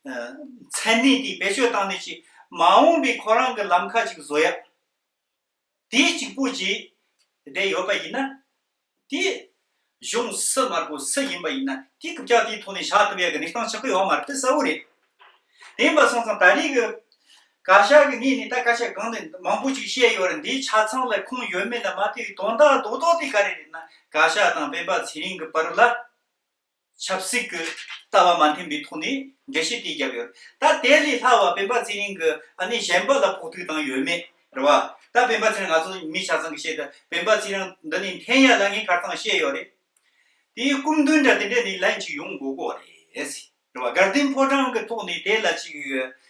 མཚན་གནས་དེ་བེད་སྤྱོད་བཏང་ནས་ཅིག་མ་འོངས་པའི་ཁོ་རང་གི་ལམ་ཁ་ཅིག་བཟོ་ཡ་དེ་གཅིག་པུ་ཅིག་བསྡད་ཡོད་པ་ཡིན་ན། དེ་གཞུང་སུ་དམར་པོ་སུ་ཡིན་པ་ཡིན་ན། དེ་རྐུབ་བཀྱག་དེའི་ཐོག་ནས་བཞག་ཐུབ་ཡ་གི་གནས་སྟངས་ཆགས་ཀྱི་ཡོད་མ་རེད། དེ་གསལ་བོ་རེད། དེ་ཡིན་པ་སོང་ཙང་ད་རེས་ཀྱི་བཀའ་ཤག་གི་ངོས་ནས། ད་བཀའ་ཤག་གང་ནས་མང་པོ་ཅིག་བཤད་ཡོད་རེད། འདིའི་ཆ་ཚང་ལ་ཁུངས་ཡོད་མེད་ལ་མ་ལྟོས་པའི་དོན་དག་རྡོག་རྡོག་དེ་ག་རེ་རེད་ན། བཀའ་ཤག་དང་སྤེན་པ་ཚེ་རིང་གི་བར་ལ་ཆབ་སྲིད་ཀྱི་ལྟ་བ་མ་མཐུན་པའི་ཐོག་ནས་འགྲེལ་བཤད་དེ་བརྒྱབ་ཡོད། ད་དེ་ལས་ལྷག་པ་སྤེན་པ་ཚེ་རིང་གི་ཨ་ནི་གཞན་པ་ལ་ཕོག་ཐུག་བཏང་ཡོད་མེད་རེད་བ། ད་སྤེན་པ་ཚེ་རིང་ང་ཚོ་མི་ཆ་ཚང་གིས་བཤད། ད་སྤེན་པ་ཚེ་རིང་འདི་ནས་འཐེན་ཡ་ལ་ངས་ཁ་སང་བཤད་ཡོད་རེད། དེའི་སྐུ་མདུན་འདྲ་དེ་འདྲ་ནས་ལན་ཅིག་ཡོང་དགོས་ཀྱི་རེད། རེད་བ། དགའ་ལྡན་ཕོ་བྲང་གི་ཐོག་ནས་དེ་ལ་ཅིག་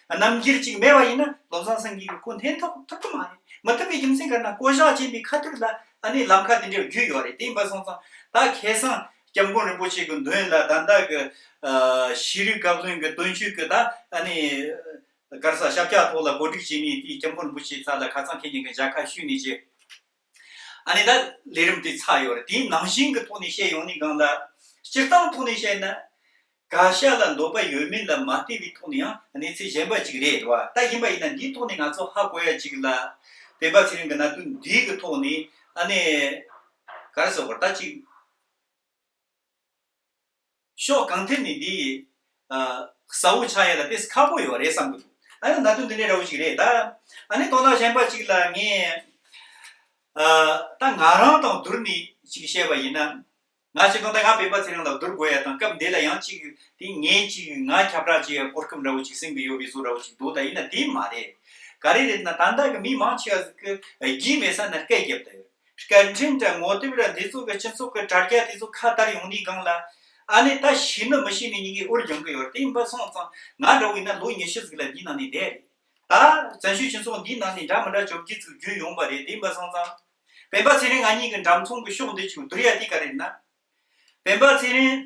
རྣམ་འགྱུར་ཅིག་མེད་པ་ཡིན་ན། བློ་བཟང་སེང་གེ་གིས་ཁོ་འཐེན་ཐུབ་ཐུབ་ཀྱི་མ་རེད། མི་ཐུབ་པའི་རྒྱུ་མཚན་ག་རེ་ན། བསྐོ་བཞག་བྱས་པའི་ཁ་ཐུག་ལ་ཨ་ནི་ལམ་ཁ་དེ་འདྲ་བརྒྱུད་ཡོད་རེད། དེ་ཡིན་པ་སོང་ཙང་ད་ཁ་སང་སྐྱབས་མགོན་རིན་པོ་ཆེ་གི་མདུན་ལ་ད་ལྟ་གི་ཤེས་རིག་བཀའ་བློན་གི་དོན་གཅོད་གི་ད་ཨ་ནི་ག་རེ་ཟེར། ཞབས་བཀྱག་ཐོག་ལ་གོ་སྒྲིག་བྱས་ནས། དེ་སྐྱབས་མགོན་རིན་པོ་ཆེའི་རྩ་ལ་ཁ་སང་ཁེ་ཉིན་གི་མཇལ་ཁ་ཞུས་ནས་ཅིག་ཨ་ནི་ད་ལས་རིམ་དེ་ཚར་ཡོད་རེད། དེའི་ནང་བཞིན་གྱི་ཐོག་ནས་བཤད་ཡོང་ནས་སྒང་ལ། སྤྱིར་བཏང་ཐོག་ནས་བཤད་ན། བཀའ་ཤག་ལ་འདོད་པ་ཡོད་མེད་ལ་མ་ལྟོས་པའི་ཐོག་ནས་ཡང་གནས་ཚུལ་གཞན་པ་ཅིག་རེད་བ། ད་ཡིན་པ་ཡིན་ན་འདིའི་ཐོག་ནས་ང་ཚོ་ཧ་གོ་ཡ་ཅིག་ལ། སྤེན་པ་ཚེ་རིང་གི་གནད་དོན་འདིའི་གི་ཐོག་ནས་ཨ་ནི་ག་རེ་ཟེར་དགོས་རེད། ད་ཅིག་ཕྱོགས་གང་ཐད་ནས་འདི་ཨ་གསལ་བོ་ཆགས་ཡ་ལ་དཔེ་ཁག་པོ་ཡོད་རེད་བསམ་གི་འདུག་ཨ་ནི་གནད་དོན་འདི་འདྲའི་འདྲ་བོ་ཞིག་རེད། ད་ཨ་ནི་དོན་དག་གཞན་པ་ཅིག་ལ་ངས་ཨ་ད་ང་རང་དང་བསྡུར་ནས་ཅིག་བཤད་པ་ཡིན་ན། ང་ཅིག་དང་ད་ང་སྤེན་པ་ཚེ་རིང་ལ་བསྡུར་དགོས་ཡ་དང་། སྐབས་འདི་ལ་ཡང་ཅིག་དེ་ངས་ཅིག་ང་ཁྱབ་བསྒྲགས་བྱེད་ཡ་གོ་སྐབས་འདྲ་བོ་ཅིག་ཟིན་གི་ཡོད་པའི་བཟོ་འདྲ་བོ་ཅིག་འདུག་ད་ཡིན་ན་དེ་མ་རེད། ག་རེ་རེད་ན། ད་ལྟ་གི་མི་མང་ཆེ་བ་ཟིག་གི་རྒྱུས་མེད་ས་ན་སྐད་རྒྱབ་བསྡད་ཡོད། སྐད་འཕྲིན་དང་ངོ་དེབ་ར་འདི་ཚོ་གི་སྤྱི་ཚོགས་ཀྱི་དྲ་རྒྱ་དེ་ཚོ་ཁ་བརྡར་ཡོང་དུས་སྒང་ལ། ཨ་ནི་ད་ཤེས་ནི་མི་ཤེས་ནི་གཉིས་ཀའི་འུར་རྒྱང་གི་ཡོད་རེད། དེ་ཡིན་པ་སོང་ཙང་ང་འདྲ་བོ་ཡིན་ན་ལོ་ཉི་ཤུ་ཟིག་ལ་འདིའི་ནང་ནས་བསྡད་རེད། ད་བཙན་བྱོལ་སྤྱི་ཚོགས་འདིའི་ནང་ནས་འདྲ་མི་འདྲ་བཅོ་བརྒྱད་ཙམ་བརྒྱུད་ཡོང་པ་རེད། དེ་ཡིན་པ་སོང་ཙང་། སྤེན་པ་ཚེ་རིང་ང་གཉིས་ཀྱི་འདྲ་མཚུངས་ཀྱི་ཕྱོགས་འདི་ཅིག་བསྡུར་ཡ་དེ་ག་རེ་ཡིན་ན། སྤེན་པ་ཚེ་རིང་།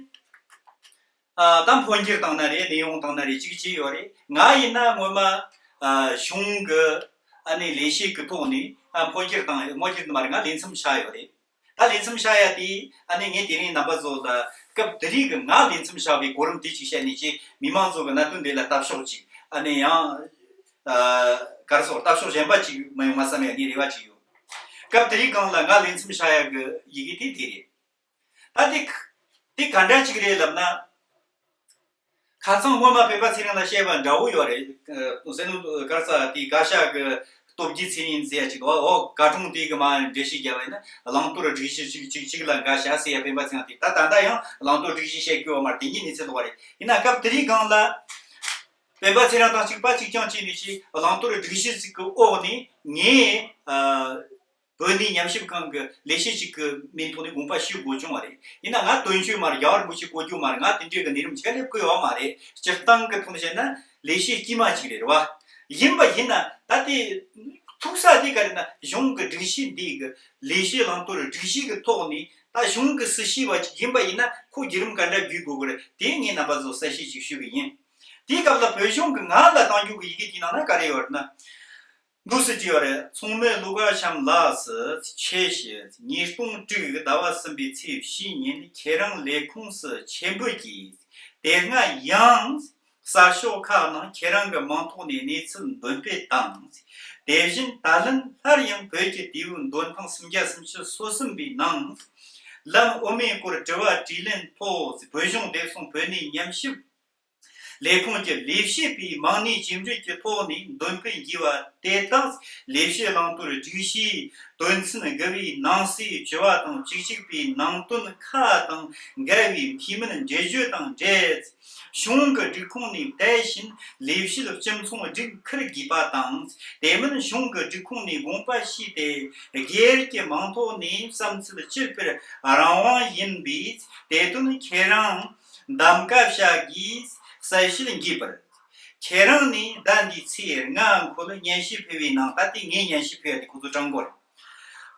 ཨ་ད་འཕོ་འགྱུར་བཏང་ན་རེད། གནས་དབྱུང་བཏང་ན་རེད། ཅིག་བྱས་ཡོད་རེད། ང་ཡིན་ན་སྔོན་མ་ཨ་གཞུང་གི་ཨ་ནི་ལས་བྱེད་ཀྱི་ཐོག་ནས་ཨ་འཕོ་འགྱུར་བཏང་། འཕོ་འགྱུར་ནི་མ་རེད། ང་ལས་མཚམས་བཞག་ཡོད་རེད། ད་ལས་མཚམས་བཞག་ཡ་དེ་ཨ་ནི་ངས་དེ་རིང་རྣམ་པ་ཚོ་ལ་སྐབས་དེ་རིང་གི་ང་ལས་མཚམས་བཞག་པའི་གོ་རིམ་དེ་ཅིག་བཤད་ནས་ཅིག་མི་མང་ཚོ་གི་གནད་དོན་དེ་ལ་ལྟ་ཕྱོགས་ཅིག་ཨ་ནི་ཡང་ཨ་ག་རེ་ཟེར། ལྟ་ཕྱོགས་གཞན་པ་ཅིག་མ་ཡོང་ང་བསམ་ཡ་ངའི་རེ་བ་ཅིག་ཡོད། སྐབས་དེ་རིང་སྒང་ལ་ང་ལས་མཚམས་བཞག་ཡ་གི་ཡི་གེ་དེ་དེ་རེད། ད་དེ་དེ་ག་འདྲ་ཅིག་རེད་ལབ་ན། ཁ་སང་སྔོན་མ་སྤེན་པ་ཚེ་རིང་ལ་བཤད་པ་འདྲ་བོ་ཡོད་རེད། ཨ་ཟེར་ནོ་ག་རེ་ཟེར། དེ་བཀའ་ཤག་གི་སྟོབས་རྒྱས་ཚེ་རིང་ཟེར་ཡ་ཅིག་འདུག་འོ་བཀའ་དྲུང་དེ་གི་མར་འགྲེལ་བཤད་བརྒྱབ་པ་ཡིན་ན། བླང་དོར་སྒྲིག་གཞི་གཅིག་གཅིག་གཅིག་ལ་འགའ་ཤས་ཟེར་ཡ་སྤེན་པ་ཚེ་རིང་དེ། ད་ད་ལྟ་ཡང་བླང་དོར་སྒྲིག་གཞི་བཤད་དགོས་པ་མ་རེད། དེ་གཉིས་གནས་ཚུལ་ལོགས་རེད། ཡིན་ན་སྐབས་དེ་རིང་སྒང་ལ་སྤེན་པ་ཚེ་རིང་དང་གཅིག་པ་གཅིག་རྐྱང་བྱས་ནས་ཅིག་བླང་དོར་སྒྲིག་གཞི་ཟིག་གི་འོག་ནས་ངས་ཨ། བོད་གནས་ཉམས་ཞིབ་ཁང་གི་ལས་བྱེད་ཅིག་གི་མིང་ཐོག་ནས་དགོངས་པ་ཞུ་དགོས་བྱུང་བ་རེད། ཡིན་ན་ང་དོན་གཅོད་མ་རེད། རྒྱལ་བ་རིན་པོ་ཆེ་གོ་རྒྱུ་མ་རེད། ང་དེ་འདྲའི་གི་གནས་རིམ་ཅིག་སླེབས་ཀྱི་ཡོད་མ་རེད། སྤྱིར་བཏང་གི་ཐོག་ནས་བཤད་ན་ལས་བྱེད་དཀྱུས་མ་ཅིག་རེད་བ། ཡིན་པ་ཡིན་ན་ད་དེ་ ཐུག་ས་དེ་ག་རེ་ན་གཞུང་གི་སྒྲིག་གཞི་འདི་གི་ལས་བྱེད་བླང་དོར་སྒྲིག་གཞི་གི་ཐོག་ནས་ད་གཞུང་གི་སྲིད་བྱུས་པ་ཅིག་ཡིན་པ་ཡིན་ན་ཁོ་བརྒྱུད་རིམ་ག་འདྲ་བརྒྱུད་དགོས་ཀྱི་རེད། དེ་ངས་རྣམ་པ་ཚོ་གསལ་བཤད་ཅིག་ཞུ་གི་ཡིན། དེའི་སྐབས་ལ་བོད་གཞུང་གི་ང་ལ་གཏང་རྒྱུ་གི་ཡི་གེ་དེའི་ནང་ན་ག་རེ་ཡོད་རེད་ན། འདུག་སེ་བྲིས་ཡོད་རེད། ཚོགས་མི་ཀླུ་མཁར་བྱམས་ལགས་སུ་ཆེད་བཤད། ཉིས་སྟོང་དྲུག་ཟླ་བ་གསུམ་པའི་ཚེས་བཞི་ཉིན་ཁྱེད་རང་ལས་ཁུངས་སུ་ཆེད་འབོད་ཀྱིས། དེ་སྔ་ཡང་གསར་ཤོག་ཁག་ནང་ཁྱེད་རང་གི་མིང་ཐོག་ནས་གནས་ཚུལ་འདོན་སྤེལ་དང་། དེ་བཞིན་ད་ལན་སླར་ཡང་བོད་ཀྱི་དུས་བབ་འདོན་ཐེངས་སུམ་བརྒྱ་སུམ་ཅུ་སོ་གསུམ་པའི་ནང་ལམ་དབུ་མའི་སྐོར་དྲི་བ་དྲིས་ལན་ཐོག་བོད་གཞུང་བདེ་སྲུང་བོད་གནས་ཉམས་ཞིབ་ལས་ཁུངས་ཀྱི་ལས་བྱེད་པའི་མིང་སྣའི་རྒྱུད་འགྲེལ་གྱི་ཐོག་ནས་འདོན་སྤེལ་བགྱིས་པ་དེ་དག་ལས་བྱེད་བླང་དོར་སྒྲིག་གཞིའི་དོན་ཚན་དགུ་པའི་ནང་གསེས་བཅུ་པ་དང་བཅུ་གཅིག་པའི་ནང་དོན་ཁག་དང་འགལ་བའི་འཐུས་མིན་འགྲེལ་བརྗོད་དང་འབྲེལ། གཞུང་གི་སྒྲིག་ཁོངས་ནས་དེ་བཞིན་ལས་བྱེད་སྤྱི་ཚོགས་སྒྲིག་ཁུར་དགོས་པ་དང་། དེ་མིན་གཞུང་གི་སྒྲིག་ཁོངས་ནས་དགོངས་པ་ཞུས་ཏེ་སྒེར་གྱི་མིང་ཐོག་ནས་བསམ་ཚུལ་བསྐྱུར་པར་རང་དབང་ཡིན་པས་དེ་དོན་ཁྱེད་རང་གདམ་ག་བྱ་དགོས། གསལ་བཤད་དགོས་པར། ཁྱེད་རང་ནས་ཟླ་འདིའི་ཚེས་ལྔ་འཁོད་སྙན་ཞུ་ཕུལ་བའི་ནང་ད་ལྟའི་ངས་སྙན་ཞུ་ཕུལ་ཡ་དེ་ཁོ་ཚོ་དྲང་པོ་རེད།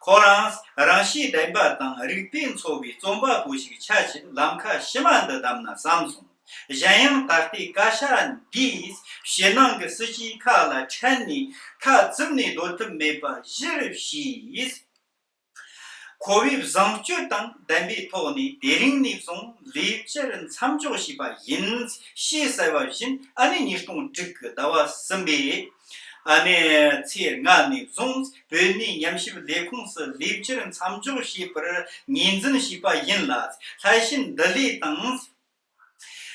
ཁོ་རང་རང་གཤིས་ལྡན་པ་དང་རིག་པས་འཚོ་བའི་རྩོམ་པ་པོ་ཞིག་ཆགས་ཕྱིར་ལམ་ཁ་ཕྱི་མ་འདི་བདམས་ན་བསམ་སོང་། གཞན་ཡང་ད་ལྟའི་བཀའ་ཤག་འདིས་ཕྱི་ནང་གི་སྲིད་བྱུས་ཁག་ལ་ཕྲན་ནས་ཁ་བཙུམ་ནས་སྡོད་ཐུབ་མེད་པ་གཞིར་བྱས། ཁོ་བོས་བཟང་སྤྱོད་དང་ལྡན་པའི་ཐོག་ནས་དེ་རིང་ནས་བཟུང་ལས་བྱར་མཚམས་འཇོག་བྱས་པ་ཡིན། ཞེས་གསལ་བ་བཞིན་ཨ་ནི་ཉིས་སྟོང་དྲུག་གི་ཟླ་བ་གསུམ་པའི་ཨ་ནི་ཚེས་ལྔ་ནས་བཟུང་བོད་གནས་ཉམས་ཞིབ་ལས་ཁུངས་སུ་ལས་བྱར་མཚམས་འཇོག་བྱས་པར་ངོས་འཛིན་བྱས་པ་ཡིན་ལ། སླད་ཕྱིན་འདི་ལས་དང་།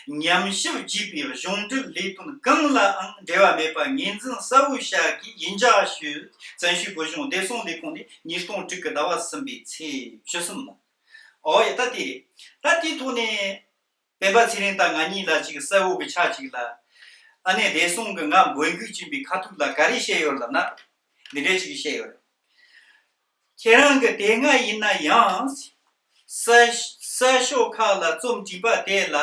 ཉམས་ཞིབ་བགྱིས་པའི་གཞུང་འབྲེལ་ལས་དོན་གང་ལའང་འབྲེལ་བ་མེད་པ་ངོས་འཛིན་གསལ་བོ་བྱ་དགོས། ཡིན་ཅག་ཞུ། བཙན་བྱོལ་བོད་གཞུང་བདེ་སྲུང་ལས་ཁུངས་ནས་ཉིས་སྟོང་དྲུག་གི་ཟླ་བ་གསུམ་པའི་ཚེས་བཅུ་གསུམ་ལ། ཨོ་ཡ་ད་དེ་རེད། ད་དེའི་ཐོག་ནས་སྤེན་པ་ཚེ་རིང་དང་ང་གཉིས་ལ་ཅིག་གསལ་བོ་གི་ཆ་ཅིག་ལ། ཨ་ནེ་བདེ་སྲུང་གི་ང་འབོད་འགུག་བྱིན་པའི་ཁ་ཐུག་ལ་ག་རེ་བཤད་ཡོད་ལབ་ན། འདི་འདྲས་ཅིག་བཤད་ཡོད་རེད། ཁྱེད་རང་གི་དེ་སྔ་ཡིན་ན་ཡང་། གསར་གསར་ཤོག་ཁག་ལ་རྩོམ་བྲིས་པ་དེ་ལ་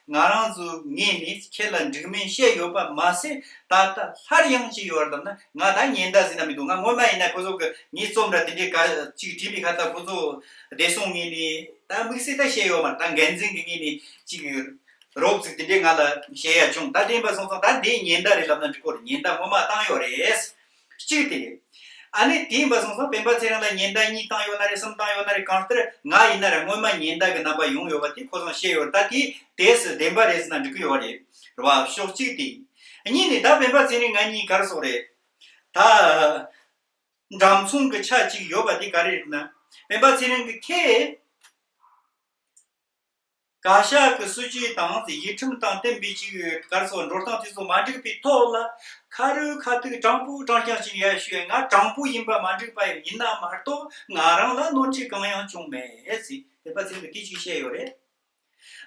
ང་རང་ཚོའི་ངོས་ནས་ཁྱེད་ལ་འགྲིག་མིན་བཤད་ཡོད་པ་མ་ཟད། ད་ལྟ་སླར་ཡང་བྱས་ཡོད་ལབ་ན། ང་ད་ཉེན་བརྡ་ཟེར་ན་མི་འདུག་ང་སྔོན་མ་ཡིན་ན་ཁོ་ཚོ་གི་ངའི་རྩོམ་འདྲ་དེ་འདྲའི་ག་ཅིག་བྲིས་པའི་ཁ་ད་ཁོ་ཚོ་བདེ་སྲུང་ངོས་ནས་ད་དམིགས་བསལ་ད་བཤད་ཡོད་མ་རེད། ད་འགན་འཛིན་གྱི་ངོས་ནས་ཅིག་རོབ་ཙིག་དེ་འདྲའི་ང་ལ་བཤད་ཡ་བྱུང་། ད་དེ་ཡིན་པ་སོང་ཙང་ད་འདི་ཉེན་བརྡ་རེད་ལབ་ན་འགྲིག་གོ་རེད། ཉེན་བརྡ་སྔོན་མ་བཏང་ཡོད་རེད། གཅིག་དེ་རེད། ཨ་ནི་དེ་ཡིན་པ་སོང་ཙང་སྤེན་པ་ཚེ་རིང་ལ་ཉེན་བརྡ་གཉིས་བཏང་ཡོད་ན་རེད། གསུམ་བཏང་ཡོད་ན་རེད། གང་ལྟར་ང་ཡིན་ན་ར་སྔོན་མ་ཉེན་བརྡ་གི་རྣམ་པ་ཡོང་ཡོད་པ་དེ་ཁོ་ཚང་བཤད་ཡོད་རེད། ད་དེ་དེ་སུ་བདེན་པ་རེད་ཟེར་ན་འགྲིག་གི་ཡོད་རེད། རེད་བ། ཕྱོགས་གཅིག་དེ། གཉིས་ནས་ད་སྤེན་པ་ཚེ་རིང་ང་གཉིས་ག་རེ་སོགས་རེད། ད་འདྲ་མཚུངས་ཀྱི་ཆ་གཅིག་ཡོད་པ་དེ་ག་རེ་རེད་ན། སྤེན་པ་ཚེ་རིང་གི་ཁེ། བཀའ་ཤག་གི་སྲིད་བྱུས་དང་ཡིག་ཁྲིམས་དང་བསྟུན་པའི་ཅིག་ག་རེ་ཟེར་འགྲོ་སྟངས་དེ་ཚོ་མ་འགྲིག་པའི་ཐོག་ལ་ཁ་རུ་ཁ་ཐུག་དྲང་པོ་དྲང་རྐྱང་ཅིག་ཡར་ཞུ་ཡ། ང་དྲང་པོ་ཡིན་པ་མ་འགྲིག་པ་ཡིན་ན་མ་གཏོགས་ང་རང་ལ་གནོད་འཚེ་གང་ཡང་བྱུང་མེད་ཟེར་སྤེན་པ་ཚེ་རིང་གིས་དེ་ཅིག་བཤད་ཡོད་རེད།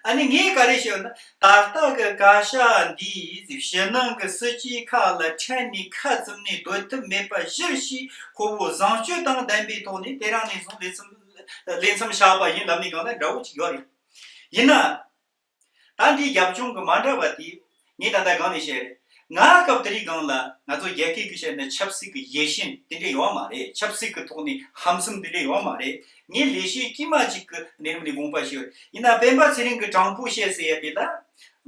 ཨ་ནི་ངས་ག་རེ་བཤད་ཡོད་ན། ད་ལྟ་གི་བཀའ་ཤག་འདིས་ཕྱི་ནང་གི་སྲིད་བྱུས་ཁག་ལ་ཕྲན་ནས་ཁ་བཙུམ་ནས་སྡོད་ཐུབ་མེད་པ་གཞིར་བྱས་ཁོ་བོ་བཟང་སྤྱོད་དང་ལྡན་པའི་ཐོག་ནས་དེ་རིང་ནས་བཟུང་ལས་མཚམས་ལས་མཚམས་བཞག་པ་ཡིན་ལབ་ནས་གང་ལ་འདྲ་བོ་ཅིག་ཡོད་རེད། ཡིན་ན། ད་འདིའི་རྒྱབ་ལྗོངས་ཀྱི་མ་འདྲ་བ་དེ་ངས་ད་ལྟ་གང་ནས་བཤད་རེད། ང་སྐབས་དེ་རིང་སྒང་ལ་ང་ཚོ་རྒྱ་སྐད་ཀྱིས་བཤད་ན་ཆབ་སྲིད་ཀྱི་ཡིད་བཞིན་དེ་འདྲ་ཡོད་མ་རེད། ཆབ་སྲིད་ཀྱི་ཐོག་ནས་ཧམ་སེམས་དེ་འདྲ་ཡོད་མ་རེད། ངས་ལས་བྱེད་དཀྱུས་མ་གཅིག་གི་གནས་རིམ་ནས་དགོངས་པ་ཞུས་ཡོད་རེད། ཡིན་ན་སྤེན་པ་ཚེ་རིང་གིས་དྲང་པོ་བཤད་ཟེར་ཡ་དེ་ལ་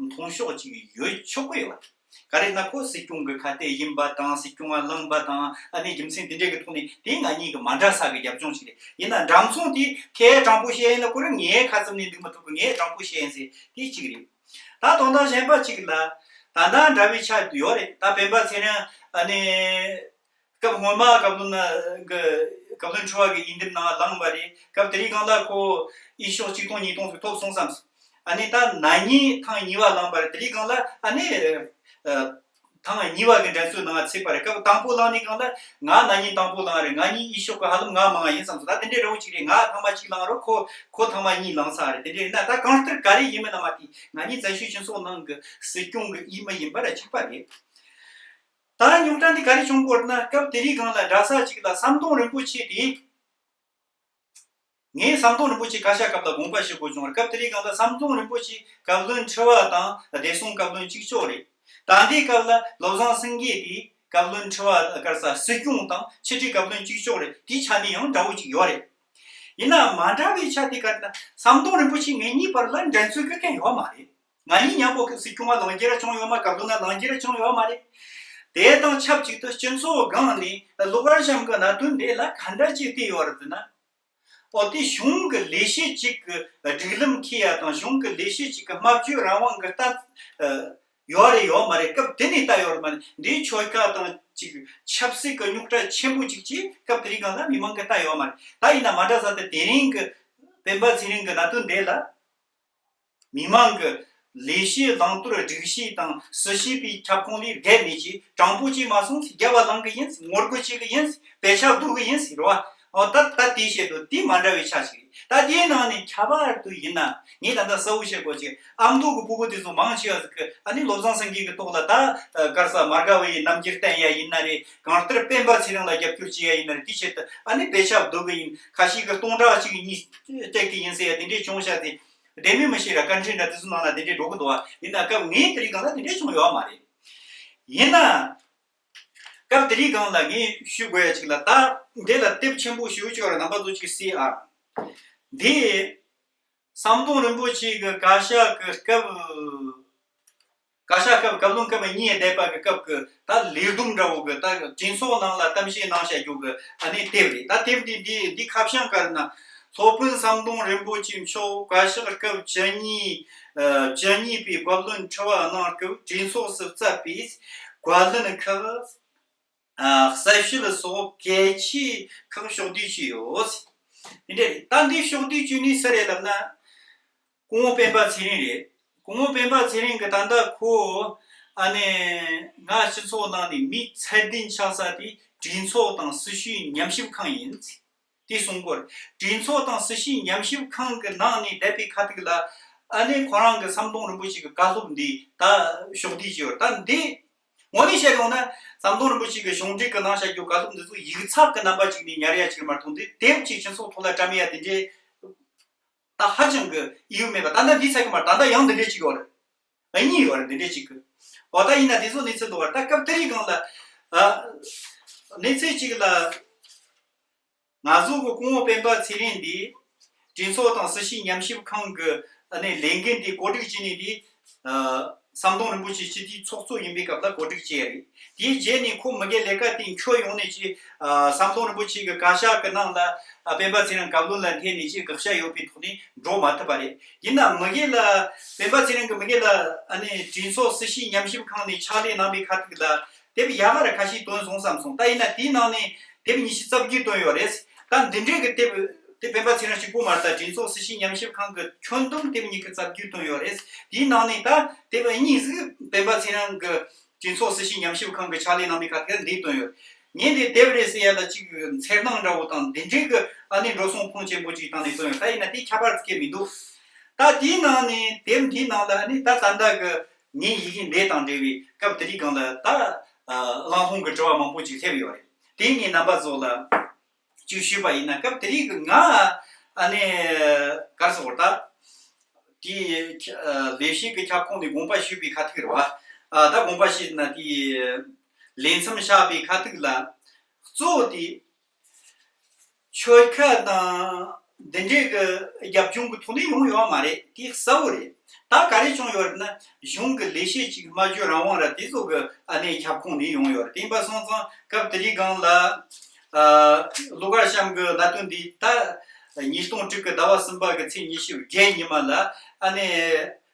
མཐོང་ཕྱོགས་གཅིག་ཡོད་ཆོག་གི་ཡོད་རེད། ག་རེ་ན་ཁོ་སྲིད་སྐྱོང་གི་ཁ་གཏད་ཡིན་པ་དང་སྲིད་སྐྱོང་ང་ལངས་པ་དང་ཨ་ནི་རྒྱུ་མཚན་དེ་འདྲའི་གི་ཐོག་ནས་དེ་ང་གཉིས་ཀྱི་མ་འདྲ་ས་གི་རྒྱབ་ལྗོངས་ཤིག་རེད། ཡིན་ན་འདྲ་མཚུངས་དེ་ཁས་དྲང་པོ་བཤད་ཡིན་ལ་ཁོ་རང་ངས་ཁ་བཙུམ་ནས་འདུག་མི་ཐུབ་གི། ངས་དྲང་པོ་བཤད་ཡིན་ཟེར་དེ་གཅིག་རེད། ད་དོན་དག་གཞན་པ་གཅིག་ལ་ད་ལྟ་འདྲ་བའི་ཆ་ཡོད་རེད། ད་སྤེན་པ་ཚེ་རིང་ཨ་ནི་སྐབས་སྔོན་མ་བཀའ་བློན་གི་བཀའ་བློན་ཁྲི་པ་གི་འོས་འདེམས་ནང་ལངས་པ་རེད། སྐབས་དེ་རིང་སྒང་ལ་ཁོ་འོས་ཤོག་གཅིག་སྟོང་ཉིས་སྟོང་ཟིག་ཐོབ་སོང་བསམ་སོང་། ཨ་ནི་ད་ན་ནིང་ཐེངས་གཉིས་པ་ལངས་པ་རེད། དེ་རིང་སྒང་ལ་ཨ་ནི་ཨ་ཐེངས་གཉིས་པ་གི་འགྲན་རྩོད་ནང་ཚུད་པ་རེད། སྐབས་དང་པོ་ལངས་ནས་སྒང་ལ་ང་ན་ནིང་དང་པོ་ལངས་རེད། ང་གཉིས་འོས་ཤོག་གི་ཧ་ལམ་ང་མང་ཡིན་བསམ་སོང་། ད་དེ་འདྲའི་འདྲ་བོ་གཅིག་རེད། ང་ཐེངས་མ་གཅིག་ལངས་རོགས་ཁོ་ཁོ་ཐེངས་མ་གཉིས་ལངས་ཚར་རེད། དེ་འདྲ་ཡིན་ན་ད་གང་ལྟར་ག་རེ་ཡིན་མིན་ལ་མ་ལྟོས་ང་གཉིས་བཙན་བྱོལ་སྤྱི་ཚོགས་ནང་གི་སྲིད་སྐྱོང་གི་འོས་མི་ཡིན་པ་ར་གཅིག་པ་རེད། ད་རྙོག་དྲ་འདི་ག་རེ་བྱུང་གོ་རེད་ན། སྐབས་དེ་རིང་སྒང་ལ་འདྲ་ས་གཅིག་ལ་ཟམ་གདོང་རིན་པོ་ཆེ་དེ། ངས་ཟམ་གདོང་རིན་པོ་ཆེ་བཀའ་ཤག་སྐབས་ལ་དགོངས་པ་ཞུ་དགོས་བྱུང་བ་རེད། སྐབས་དེ་རིང་སྒང་ལ་ཟམ་གདོང་རིན་པོ་ཆེ་བཀའ་བློན་ཁྲི་པ་དང་བདེ་སྲུང་བཀའ་བློན་གཅིག་ལྕོགས་རེད། ད་ལྟའི་སྐབས་ལ་བློ་བཟང་སེང་གེ་དེ་ བཀའ་བློན་ཁྲི་པ་ག་རེ་ཟ་སྲིད་སྐྱོང་དང་ཕྱི་དྲིལ་བཀའ་བློན་གཅིག་ལྕོགས་རེད། དེའི་ཆ་ནས་ཡང་འདྲ་བོ་ཅིག་ཡོད་རེད། ཡིན་ན་མ་འདྲ་བའི་ཆ་དེ་ག་རེ་ན་ཟམ་གདོང་རིན་པོ་ཆེ་ངེད་གཉིས་བར་ལ་འགྲན་རྩོད་གི་གན་ཡོད་མ་རེད། ང་གཉིས་མཉམ་པོ་གི་སྲིད་སྐྱོང་བ་ལངས་རྒྱུ་ར་བྱུང་ཡོད་མ། བཀའ་བློན་ན་ལངས་རྒྱུ་ར་བྱུང་ཡོད་མ་རེད། དེ་དང་ཆབས་ཅིག་ཏུ་སྤྱི་ཚོགས་སྒང་ནས་ལོ་ཀར་ཤམ་གི་གནད་དོན་འདི་ལ་ག་འདྲ་ཅིག་བལྟས་ཡོད་རེད་ཟེར་ན། ཨོ་དེ་གཞུང་གི་ལས་བྱེད་ཅིག་གི་སྒྲིག་ལམ་འཁྱེར་ཡ་དང་གཞུང་གི་ལས་བྱེད་ཅིག་གི་སྨྲ་བརྗོད་རང་དབང་གི་ལྟ་ཡོད་རེད་ཡོད་མ་རེད། སྐབས་དེ་ནས་ལྟ་ཡོད་རེད་མ་རེད། འདིའི་ཆོལ་ཁ་དང་ཅིག་ཆབ་སྲིད་ཀྱི་རྙོག་དྲ་ཆེན་པོ་ཅིག་ཅིག་སྐབས་དེ་རིང་སྒང་ལ་མི་མང་གིས་ལྟ་ཡོད་མ་རེད། ད་ཡིན་ན་མ་འདྲ་ས་དེ་དེ་རིང་གི་སྤེན་པ་ཚེ་རིང་གི་གནད་དོན་འདི་ལ་མི་མང་གི་ལས་བྱེད་བླང་དོར་སྒྲིག་གཞི་དང་སྲིད་བྱུས་པའི་ཁྱབ་ཁོངས་ལས་བརྒལ་མེད་ཅིག་དྲང་པོ་ཅིག་མ་སོང་ཟེར། རྒྱབ་ལ་ལངས་གི་ཡིན་ཟེར། ངོ་རྒོལ་བྱེད་གི་ཡིན་ཟེར། དཔེ་ཆ་བསྡུ་གི་ཡིན་ཟེར་རེད་བ། ཨོ་ད་ད་དེ་བཤད་འདུག་དེ་མ་འདྲ་བའི་ཆ་ཞིག་རེད། ད་དེའི་ནང་ནས་ཁྱད་པར་དུ་ཡིན་ན་ངས་ད་ལྟ་གསལ་བོ་བཤད་དགོས་ཅིག་ཨ་མདོ་གི་སྤུ་གུ་དེ་ཚོ་མང་ཆེ་བ་ཟིག་གི་ཨ་ནི་བློ་བཟང་སེང་གེ་གི་ཐོག་ལ་ད་ག་རེ་ཟ་མར་དགའ་བའི་རྣམ་འགྱུར་བསྟན་ཡ་ཡིན་ན་རེད། གང་ལྟར་སྤེན་པ་ཚེ་རིང་ལ་རྒྱབ་སྐྱོར་བྱེད་ཡ་ཡིན་ན་རེད། དེའི་ཆེད་དུ་ཨ་ནི་དཔེ་ཆ་བསྡུ་གི་ཡིན། ཁ་ཤས་ཀྱིས་སྟོང་ཕྲག་གཅིག་གཉིས་སྤྲད་གི་ཡིན་ཟེར་ཡ་དེ་འདྲས་བྱུང་ཤག་དེ་དེ་མིན་མི་ཤེས་ར། བཀའ་འཕྲིན་འདྲ་དེ་ཚོ་ནང་ལ་དེ་འདྲས་འགྲོ་གི་འདུག་བ། ཡིན་ན་སྐབས་ངས་དེ་རིང་སྒང་ལ་དེ་འདྲས་བྱུང་ཡོད་མ་རེད། ཡིན་ན། སྐབས་དེ་རིང་སྒང་ལ་ངས་ཞུ་དགོས་ཡ་ཅིག་ལ་ད་འདི་ལ་དེབ་ཆེན་པོ་ཞེ་པོ་ཅིག་ཡོད་རེད། རྣམ་པ་ཚོ་ཅིག་གཟིགས་ཨ། འདི་ཟམ་གདོང་རིན་པོ་ཆེ་གི་བཀའ་ཤག་གི་སྐབས་བཀའ་ཤག་སྐབས་བཀའ་བློན་སྐབས་གཉིས་བསྡད་པ་གི་སྐབས་ཀྱི་ད་ལས་བསྡོམས་འདྲ་བོ་གི་ད་གྲོས་ཚོགས་ནང་ལ་གཏམ་བཤད་གནང་བྱ་རྒྱུ་གི་ཨ་ནི་དེབ་རེད། ད་དེབ་འདི་འདི་འདི་ཁ་བྱང་ག་རེ་ན། སློབ་དཔོན་ཟམ་གདོང་རིན་པོ་ཆེ་མཆོག་བཀའ་ཤག་སྐབས་བཅུ་གཉིས་ཨ་བཅུ་གཉིས་པའི་བཀའ་བློན་ཁྲི་པ་གནང་སྐབས་གྲོས་ཚོགས་སུ་བསྩལ་བའི་བཀའ་བློན་ཁག་ཨ་གསལ་བཤད་སོགས་གལ་ཆེ་ཁག་ཕྱོགས་བསྡུས་བྱས་ཡོད། དེ་འདྲ་རེད། ད་འདི་ཕྱོགས་བསྡུས་བྱས་ནས་སུ་རེད་ལབ་ན། སྐུ་ངོ་སྤེན་པ་ཚེ་རིང་རེད། སྐུ་ངོ་སྤེན་པ་ཚེ་རིང་གི་ད་ལྟ་ཁོ་ཨ་ནི་ང་སྤྱི་ཚོགས་ནང་ནས་མི་ཚད་ལྡན་ཆགས་ས་དེ་གྲོས་ཚོགས་དང་སྲི་ཞུའི་ཉམས་ཞིབ་ཁང་ཡིན། དེ་གསུང་གི་ཡོད་རེད། གྲོས་ཚོགས་དང་སྲི་ཞུའི་ཉམས་ཞིབ་ཁང་གི་ནང་ནས་བསྡད་པའི་ཁ་ཐུག་ལ་ཨ་ནི་ཁོ་རང་གི་ཟམ་གདོང་རིན་པོ་ཆེ་གི་བཀའ་སློབ་འདི་ད་ཕྱོགས་བསྡུས་བྱས་ཡོད་རེད། ད་འདི་དངོས་གནས་བཤད་ཡོང་ན་ཟམ་གདོང་རིན་པོ་ཆེ་གི་གཞུང་འབྲེལ་གི་ནང་བཤད་རྒྱུ་བཀའ་སློབ་འདི་ཚོ་ཡིག་ཚགས་ཀྱི་རྣམ་པ་ཅིག་ནས་ཉར་ཡ་ཅིག་མ་གཏོགས་འདི་དེབ་ཅིག་སྤྱི་ཚོགས་ཐོག་ལ་བཀྲམ་ཡ་དེ་འདྲའི་ད་ཧ་ཅང་གི་ཡིད་མེད་པ། ད་ལྟ་འདི་ཚད་གི་མ་ད་ལྟ་ཡང་འདི་འདྲའི་ཅིག་ཡོད་རེད། ཨ་གཉིས་ཡོད་རེད། འདི་འདྲའི་ཅིག་གི་འོ་ད་ཡིན་ན་དེ་ཚོ་གནས་ཚུལ་འདུག་བ། ད་སྐབས་དེ་རིང་སྒང་ལ་ཨ་གནས་ཚུལ་ཅིག་ལ། ང་ཚོ་གི་སྐུ་ངོ་སྤེན་པ་ཚེ་རིང་འདི་གྲོས་ཚོགས་དང་སྲི་ཞུའི་ཉམས་ཞིབ་ཁང་གི་ཨ་ནི་ལས་འགན་འདི་གོ་སྒྲིག་བྱས་ནས་འདི་ཨ་ཟམ་གདོང་རིན་པོ་ཆེ་སྤྱི་འཐུས་ཚོགས་གཙོ་ཡིན་པའི་སྐབས་ལ་གོ་སྒྲིག་བྱས་ཡ་རེད། དེའི་རྗེས་ནས་ཁོ་མི་སྒེར་ལས་ཀ་དེ་འཁྱོལ་ཡོང་ནས་ཀྱི་ཨ་ཟམ་གདོང་རིན་པོ་ཆེ་གི་བཀའ་ཤག་གི་ནང་ལ་ཨ་སྤེན་པ་ཚེ་རིང་བཀའ་བློན་ལ་འཐེན་ནས་ཀྱི་དགག་བྱ་ཡོད་པའི་ཐོག་ནས་འགྲོ་མ་ཐུབ་པ་རེད། ཡིན་ན་མི་སྒེར་ལ་སྤེན་པ་ཚེ་རིང་གི་མི་སྒེར་ལ་ཨ་ནི་གྲོས་ཚོགས་སྲི་ཞུའི་ཉམས་ཞིབ་ཁང་ནས་ཕྱག་ལས་གནང་པའི་ཁ་ཐུག་ལ། དེབ་ཡག་ག་ར་ཁ་ཤས་བཏོན་སོང་བསམ་སོང་། ད་ཡིན་ན་དེའི་ནང་ནས་དེབ་ཉི་ཤུ་རྩ་བརྒྱད་བཏོན་ཡོད་རེད། ད་འདི་འདྲའི་གི་དེབ་དེ་སྤེན་པ་ཚེ་རིང་གཅིག་པོ་མ་རེད། ད་གྲོས་ཚོགས་སྲི་ཞུའི་ཉམས་ཞིབ་ཁང་གི་ཁྱོན་བསྡོམས་དེབ་ཉི་ཤུ་རྩ་བརྒྱད་བཏོན་ཡོད་རེད། དེའི་ནང་ནས་ད་དེབ་གཉིས་ཟིག་སྤེན་པ་ཚེ་རིང་གི་གྲོས་ཚོགས་སྲི་ཞུའི་ཉམས་ཞིབ་ཁང་གི་ཕྱག་ལས་གནང་བའི་ཁ་ཐུག་འདི་བཏོན་ཡོད། ངས་འདི་དེབ་རེད་ཟེར་ཡ་ལ་ཅིག་འཚེར་སྣང་འདྲ་བོ་དང་འདི་འདྲའི་གི་ཨ་ནི་འགྲོ་སོང་ཁུངས་ཆེན་པོ་ཅིག་བཏང་ནས་བཏོན་ཡོད། ད་ཡིན་ན་དེ་ཁྱད་པར་ཙིག་གེ་མི་འདུག་ད་དེའི་ནང་ནས་དེབ་འདིའི་ནང་ལ་ཨ་ནི་ད་ད་ལྟ་གི་ངའི་ཡི་གེ་འདི་དང་འབྲེལ་བའི་སྐབས་དེ་རིང་སྒང་ལ་ད་ཨ་གླེང་སློང་གི་དྲི་བ་མང་པོ་ཅིག་སླེབས་ཡོད་རེད། དེ་ངས་རྣམ་པ་ཚོ་ལ་ཅིག་ཞུས་པ་ཡིན་ན། སྐབས་དེ་རིང་གི་ང་ཨ་ནི་ག་རེ་ཟེར་དགོས་རེད། ད་དེའི་ཨ་ལས་བྱེད་ཀྱི་ཁྱབ་ཁོངས་ནས་དགོངས་པ་ཞུས་པའི་ཁ་ཐུག་རེད་བ། ཨ་ད་དགོངས་པ་ཞུས་ན་དེའི་ལས་མཚམས་བཞག་པའི་ཁ་ཐུག་ལ་གཙོ་བོ་དེ། ཆོལ་ཁ་དང་འདི་འདྲའི་གི་རྒྱབ་ལྗོངས་ཀྱི་ཐོག་ནས་ཡོང་ཡོད་མ་རེད། དེ་གསལ་བོ་རེད། ད་ག་རེ་བྱུང་ཡོད་རེད་ན། གཞུང་གི་ལས་བྱེད་ཅིག་སྨྲ་བརྗོད་རང་དབང་ར་དེ་ཚོ་གི་ཨ་ནི་ཁྱབ་ཁོངས་ནས་ཡོང་ཡོད་རེད། དེ་ཡིན་པ་སོང་ཙང་སྐབས་དེ་རིང་སྒང་ལ་ཨ་ཀླུ་མཁར་བྱམས་ཀྱི་གནད་དོན་འདི་ད་ཉིས་སྟོང་དྲུག་གི་ཟླ་བ་གསུམ་པ་གི་ཚེས་ཉི་ཤུ་བརྒྱད་ཉི་མ་ལ་ཨ་ནི།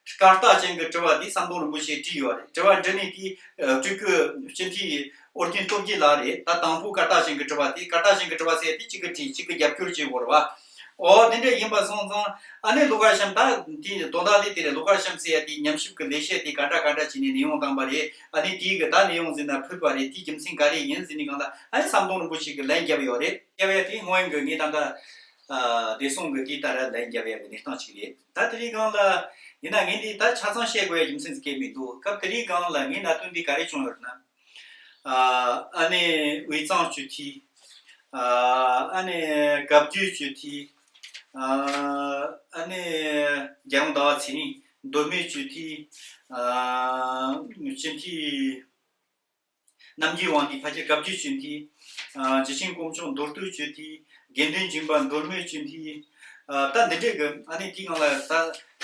སྐར་རྟགས་ཅན་གྱི་དྲི་བ་དེ་ཟམ་གདོང་རིན་པོ་ཆེས་དྲིས་ཡོད་རེད། དྲི་བ་འདྲི་ནས་དེ་སྤྲུལ་སྐུ་སྤྱི་འཐུས་ཨོ་རྒྱན་སྟོབས་རྒྱལ་ལགས་རེད། ད་དང་པོ་སྐར་རྟགས་ཅན་གྱི་དྲི་བ་དེ། སྐར་རྟགས་ཅན་གྱི་དྲི་བ་ཟེར་དེ་གཅིག་གིས་དྲིས་གཅིག་གིས་རྒྱབ་སྐྱོར་བྱེད་དགོས་རེད་བ། འོ་དེ་འདྲ་ཡིན་པ་སོང་ཙང་ཨ་ནི་ཀླུ་མཁར་བྱམས་ད་དེ་དོན་དག་དེ་དེ་རེད། ཀླུ་མཁར་བྱམས་ཟེར་ཡ་དེ་ཉམས་ཞིབ་ཀྱི་ལས་བྱེད་དེ་ག་འདྲ་ག་འདྲ་བྱས་ནས་ནས་ཡོང་བཏང་པ་རེད། ཨ་ནི་དེའི་གི་ད་ནས་ཡོང་ཟེར་ན་ཕུད་པ་རེད། དེའི་རྒྱུ་མཚན་ག་རེ་ཡིན་ཟེར་ནས་གང་ལ་ཨ་ནི་ཟམ་གདོང་རིན་པོ་ཆེ་གིས་ལན་བརྒྱབ་ཡོད་རེད། བརྒྱབ་ཡ་དེ་སྔོན་གྱི་ངས་ད་ལྟ་བདེ་སྲུང་གི་དེ་ལྟར་ལན་བརྒྱབ་ཡ་གི་གནས་སྟངས་ཅིག་རེད། ད་དེ་རིང་སྒང་ལ་ཡིན་ན་ངས་འདི་ད་ཆ་ཚང་བཤད་དགོས་ཡ་རྒྱུ་མཚན་ཟིག་གས་མི་འདུག་སྐབས་དེ་རིང་སྒང་ལ་ངའི་གནད་དོན་འདི་ག་རེ་བྱུང་ཡོད་ན། ཨ་ནི་དབུས་གཙང་སྤྱི་འཐུས། ཨ་ནི་བཀའ་བརྒྱུད་སྤྱི་འཐུས། ཨ་ནི་རྒྱལ་དབང་ཟླ་བ་ཚེ་རིང་མདོ་སྨད་སྤྱི་འཐུས། ཨ་སྤྱི་འཐུས། རྣམ་རྒྱལ་དབང་འདུས་ཕལ་ཆེར་བཀའ་བརྒྱུད་ཅན་དེ། ཨ་ཇི་ཆེན་དཀོན་མཆོག་མདོ་སྟོད་ཅན་དེ། དགེ་འདུན་འཇིགས་པ་མདོ་སྨད་ཅན་དེ། ཨ་ད་འདི་འདྲས་ཀྱི་ཨ་ནི་དེའི་སྒང་ལ་ད་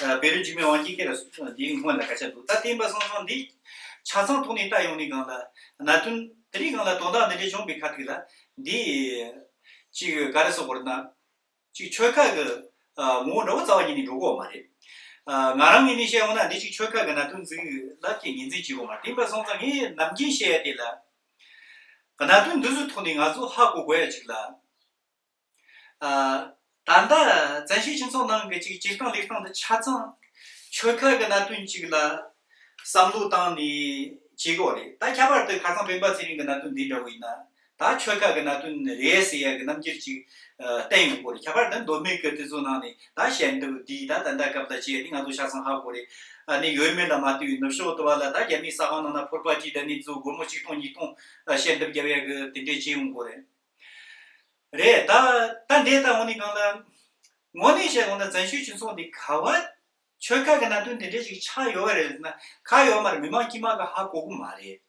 ཨ་བཻ་རོ་འཇིགས་མེད་དབང་འདུས་སྐད་ར་འདིའི་སྔོན་ལ་སྐད་ཆ་འདུག་ད་བསྟན་པ་སོང་ཙང་འདི་ཆ་ཚང་ཐོག་ནས་ལྟ་ཡོང་ནས་སྒང་ལ་གནད་དོན་དེ་རིང་སྒང་ལ་དོན་དག་འདི་འདྲས་བྱུང་བའི་ཁ་ཐུག་ལ་འདི་ཅིག་ག་རེ་ཟེར་དགོས་རེད་ན། ཅིག་ཆོལ་ཁ་གི་ཨ་ངོ་བོ་འདྲ་བོ་རྩ་བ་ཉིད་ནས་འགྲོ་གི་ཡོད་མ་རེད། ཨ་ང་རང་ངོས་ནས་བཤད་ཡོང་ན་འདི་ཅིག་ཆོལ་ཁ་གི་གནད་དོན་ཟིག་ལ་ཁྱེད་ངོས་འཛིན་བྱེད་དགོས་མ་རེད། དེ་འདྲ་སོང་ཙང་ངས་ནམ་རྒྱུན་བཤད་ཡ་དེ་ལ། གནད་དོན་འདི་ཚོའི་ཐོག་ནས་ང་ཚོ་ཧ་གོ་དགོས་ཡ་ཅིག་ལ། ཨ་ད་ལྟ་བཙན་བྱོལ་སྤྱི་ཚོགས་ནང་གི་ཅིག་སྤྱིར་བཏང་ལུགས་སྟངས་འདི་ཆ་ཚང་ཆོལ་ཁ་གི་གནད་དོན་ཅིག་ལ་བསམ་བློ་བཏང་ནས་བྱེད་དགོས་རེད། ད་ཁྱད་པར་དུ་ཁ་སང་སྤེན་པ་ཚེ་རིང་གི་གནད་དོན་འདི་འདྲ་བོ་ཡིན་ན། ད་ཆོལ་ཁ་གི་གནད་དོན་རེད་ཟེར་ཡ་གི་རྣམ་འགྱུར་ཅིག་ཨ་བསྟན་ཡོང་གི་རེད། ཁྱད་པར་དུ་མདོ་སྨད་ཀྱི་དེ་ཚོ་ནང་ནས་ད་ཞལ་འདེབས་འདི་ད་ད་ལྟ་སྐབས་ལ་བྱས་ནས་ང་ཚོ་ཆ་ཚང་ཧ་གོ་རེད། ཨ་ནི་ཡོད་མེད་ལ་མ་ལྟོས་པའི་ནུབ་ཕྱོགས་དུ་བ་ལ་ད་རྒྱ་མིའི་ས་ཁང་ནང་ན་ཕོར་པ་གཅིག་དང་ནི་ཚོ་སྒོར་མོ་ཆིག་སྟོང་ཉིས་སྟོང་ཨ་ཞལ་འདེབས་རྒྱབ་ཡ་གི་དེ་འདྲས་བྱས་ཡོང་གི་རེད། རེད། ད་ད་འདི་ད་དངོས་གནས་གང་ལ་དངོས་གནས་བཤད་ཡོང་ན་བཙན་བྱོལ་སྤྱི་ཚོགས་འདི་ག་བ་ཆོལ་ཁ་གི་གནད་དོན་དེ་འདྲས་ཅིག་ཆགས་ཡོད་པ་རེད་ཟེར་ན་ཁ་ཡོད་མ་རེད། མི་མང་དཀྱུས་མ་གི་ཧ་གོ་གི་མ་རེད།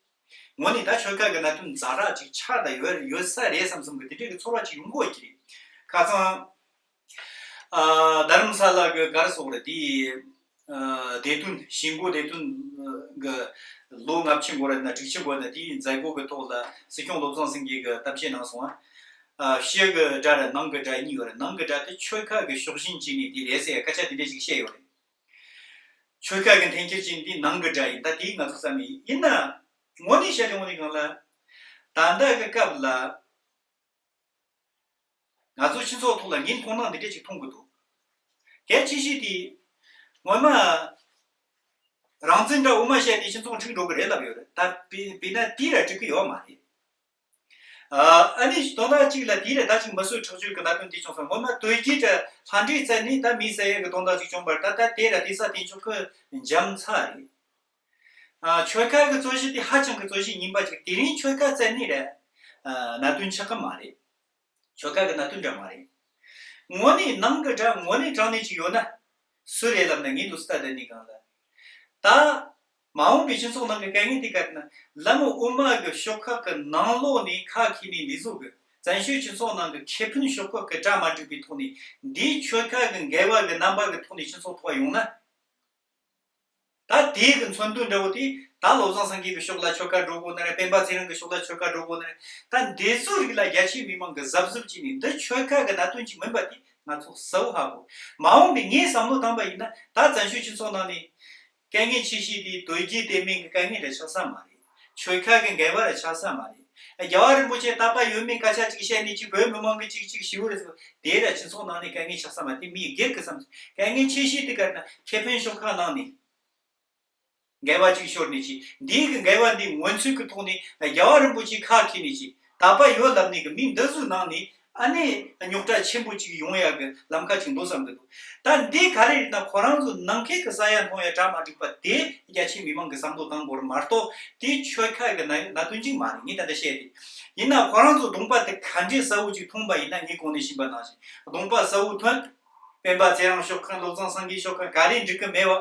དངོས་གནས་ད་ཆོལ་ཁ་གི་གནད་དོན་ཛ་དྲག་ཅིག་ཆགས་ད་ཡོད་ཡོད་ས་རེད་བསམ་བསམ་གི་དེ་འདྲས་གི་ཚོར་བ་ཅིག་ཡོང་གི་ཡོད་ཀྱི་རེད། ཁ་སང་ཨ་རྡ་རམ་ས་ལ་གི་ག་རེ་ཟེར་དགོས་རེད་དེ། ཨ་བདེ་དོན་ཞི་འགོ་བདེ་དོན་གི་ལོ་ལྔ་བཅུ་འགོར་ན་དྲུག་ཅུ་འགོར་ན་དེའི་མཛད་སྒོ་གི་ཐོག་ལ་སྲིད་སྐྱོང་བློ་བཟང་སེང་གེ་གི་གཏམ་བཤད་གནང་སོང་ཨ། ཨ་ཕྱི་གི་དགྲ་ར་ནང་གི་དགྲ་གཉིས་ཡོད་རེད། ནང་གི་དགྲ་དེ་ཆོལ་ཁ་གི་ཕྱོགས་ཞེན་བྱས་ནས་དེ་རེད་ཟེར་སྐད་ཆ་དེ་འདྲ་ཞིག་བཤད་ཡོད་རེད། ཆོལ་ཁ་གི་འཐེན་འཁྱེར་བྱས་ནས་དེ་ནང་གི་དགྲ་ཡིན། ད་དེའི་ང་ཚོ་བསམ་ཡིན་ཡིན་ན་དངོས་གནས་བཤད་ཡོང་ནས་གང་ལ་ད་ལྟ་གི་སྐབས་ལ། ང་ཚོ་སྤྱི་ཚོགས་ཐོག་ལ་ངས་མཐོང་སྣང་འདི་འདྲ་ཅིག་མཐོང་གི་འདུག་གལ་ཆེ་ཤོས་དེ། སྔོན་མ། རང་བཙན་འདྲ་དབུ་མ་བཤད་དེ་སྤྱི་ཚོགས་འཁྲུག་འགྲོ་གི་རེད་ལབ་ཡོད་རེད། ད་དཔེ་དཔེར་ན་དེ་ར་འགྲིག་གི་ཡོད་མ་རེད། ཨ་ཨ་ནི་དོན་དག་གཅིག་ལ་དེ་ར་ད་ཅིག་མི་གསོད་ཁྲག་སྦྱོར་གི་གནད་དོན་དེ་བྱུང་སོང་། སྔོན་མ་དོལ་རྒྱལ་དྲ་ལྷ་འདྲེ་བཙལ་ནས་ད་མི་བསད་ཡས་གི་དོན་དག་ཅིག་བྱུང་བར་ད་ད་དེ་ར་དེ་ས་དེ་འཇོག་གི་འཇམ་ཚ་རེད། ཨ་ཆོལ་ཁ་གི་རྩོད་གཞི་དེ་ཧ་ཅང་གི་རྩོད་གཞི་ཡིན་པ་ཅིག་དེ་རིང་ཆོལ་ཁ་བཙལ་ནི་རེད། ཨ་གནད་དོན་ཆགས་ཀྱི་མ་རེད། ཆོལ་ཁ་གི་གནད་དོན་འདྲ་མ་རེད། དངོས་གནས་ནང་གི་དགྲ་དངོས་གནས་དྲང་གནས་ཅིག་ཡོད་ན། སུ་རེད་ལབ་ན་ངས་འདུག་སེ་ལྟ་བསྡད་ནི་གང་ལ། ད། མ་འོངས་པའི་སྤྱི་ཚོགས་ནང་གི་དཀའ་ངལ་དེ་ག་རེ་ན། ལམ་དབུ་མ་གི་ཤོག་ཁག་གི་ནང་ལོགས་ནས་ཁ་འཁྱེར་ནས་འདི་ཚོ་གི་བཙན་བྱོལ་སྤྱི་ཚོགས་ནང་གི་ཁེ་ཕན་ཤོག་ཁག་གི་གྲ་མ་འགྲིག་པའི་ཐོག་ནས་འདིའི་ཆོལ་ཁ་གི་འགལ་བ་གི་རྣམ་པ་གི་ཐོག་ནས་སྤྱི་ཚོགས་ཐོག་ཡོང་ན། ད་དེའི་གི་མཚོན་དོན་འདྲ་བོ་དེ་ད་བློ་བཟང་སེང་གེ་གི་ཕྱོགས་ལ་ཆོལ་ཁ་འགྲོ་དགོས་ན་རེད། སྤེན་པ་ཚེ་རིང་གི་ཕྱོགས་ལ་ཆོལ་ཁ་འགྲོ་དགོས་ན་རེད། ད་འདི་ཚོའི་རིགས་ལ་རྒྱ་ཆེའི་མི་མང་གི་གཟབ་གཟབ་བྱས་ནས་འདི་ཆོལ་ཁ་གི་གནད་དོན་ཅིག་མིན་པ་དེ་ང་ཚོ་གསལ་བོ་ཧ་གོ། མ་འོངས་པའི་ངས་བསམ་བློ་བཏང་པ་ཡིན་ན་ད་བཙན་བྱོལ་སྤྱི་ཚོགས་ནང་ནས་དཀའ་ངལ་ཆེ་ཤོས་དེ་དོལ་རྒྱལ་དེ་མིན་གི་དཀའ་ངལ་ར་ཆགས་ས་མ་རེད། ཆོལ་ཁ་གི་འགལ་བ་ར་ཆགས་ས་མ་རེད། རྒྱལ་བ་རིན་པོ་ཆེ་དད་པ་ཡོད་མེད་སྐད་ཆ་ཅིག་བཤད་ནས་ཅིག་བོད་མི་མང་གི་ཅིག་ཅིག་ཞི་བོ་རེད་ཟེར་བ་དེ་ར་སྤྱི་ཚོགས་ནང་ནས་དཀའ་ངལ་ཆགས་ས་མ་རེད། དེ་མི་སྒེར་གི་བསམ་ཚུལ། དཀའ་ངལ་ཆེ་ཤོས་དེ་ག་རེ་ན་ཁེ་ཕན་ཤོག་ཁག་ནང་ནས་འགལ་བ་ཅིག་ཤོར་ནས་ཅིག་འདིའི་གི་འགལ་བ་འདི་ངོས་འཛིན་གི་ཐོག་ནས་རྒྱལ་བ་རིན་པོ་ཆེ་ཁ་འཁྱེར་ནས་ཅིག་དད་པ་ཡོད་ལབ་ནས་གི་མི་འདི་ཚོའི་ནང་ནས་ཨ་ནི་རྙོག་དྲ་ཆེན་པོ་ཅིག་ཡོང་ཡག་གི་ལམ་ཁ་ཅིག་འདུག་བསམ་གི་འདུག་ད་འདི་ག་རེ་རེད་ན་ཁོ་རང་ཚོ་ནང་ཁུལ་གི་ས་ཡ་མཐོང་ཡ་གྲ་མ་འགྲིག་པ་དེ་རྒྱ་ཆེའི་མི་མང་གི་བསམ་བློ་བཏང་དགོས་རེད་མ་གཏོགས་དེ་ཆོལ་ཁ་གི་གནད་གནད་དོན་ཅིག་མ་རེད། ངས་ད་ལྟ་བཤད་དེ། ཡིན་ན་ཁོ་རང་ཚོ་གདོང་པ་དེ་ག་འདྲའི་གསལ་བོ་ཅིག་མཐོང་པ་ཡིན་ན་ངས་གོང་ནས་ཞུས་པ་ནང་བཞིན་གདོང་པ་གསལ་བོ་ཐོན། སྤེན་པ་ཚེ་རིང་ཤོག་ཁག་བློ་བཟང་སེང་གེ་ཤོག་ཁག་ག་རེ་འགྲིག་གི་མེད་པ་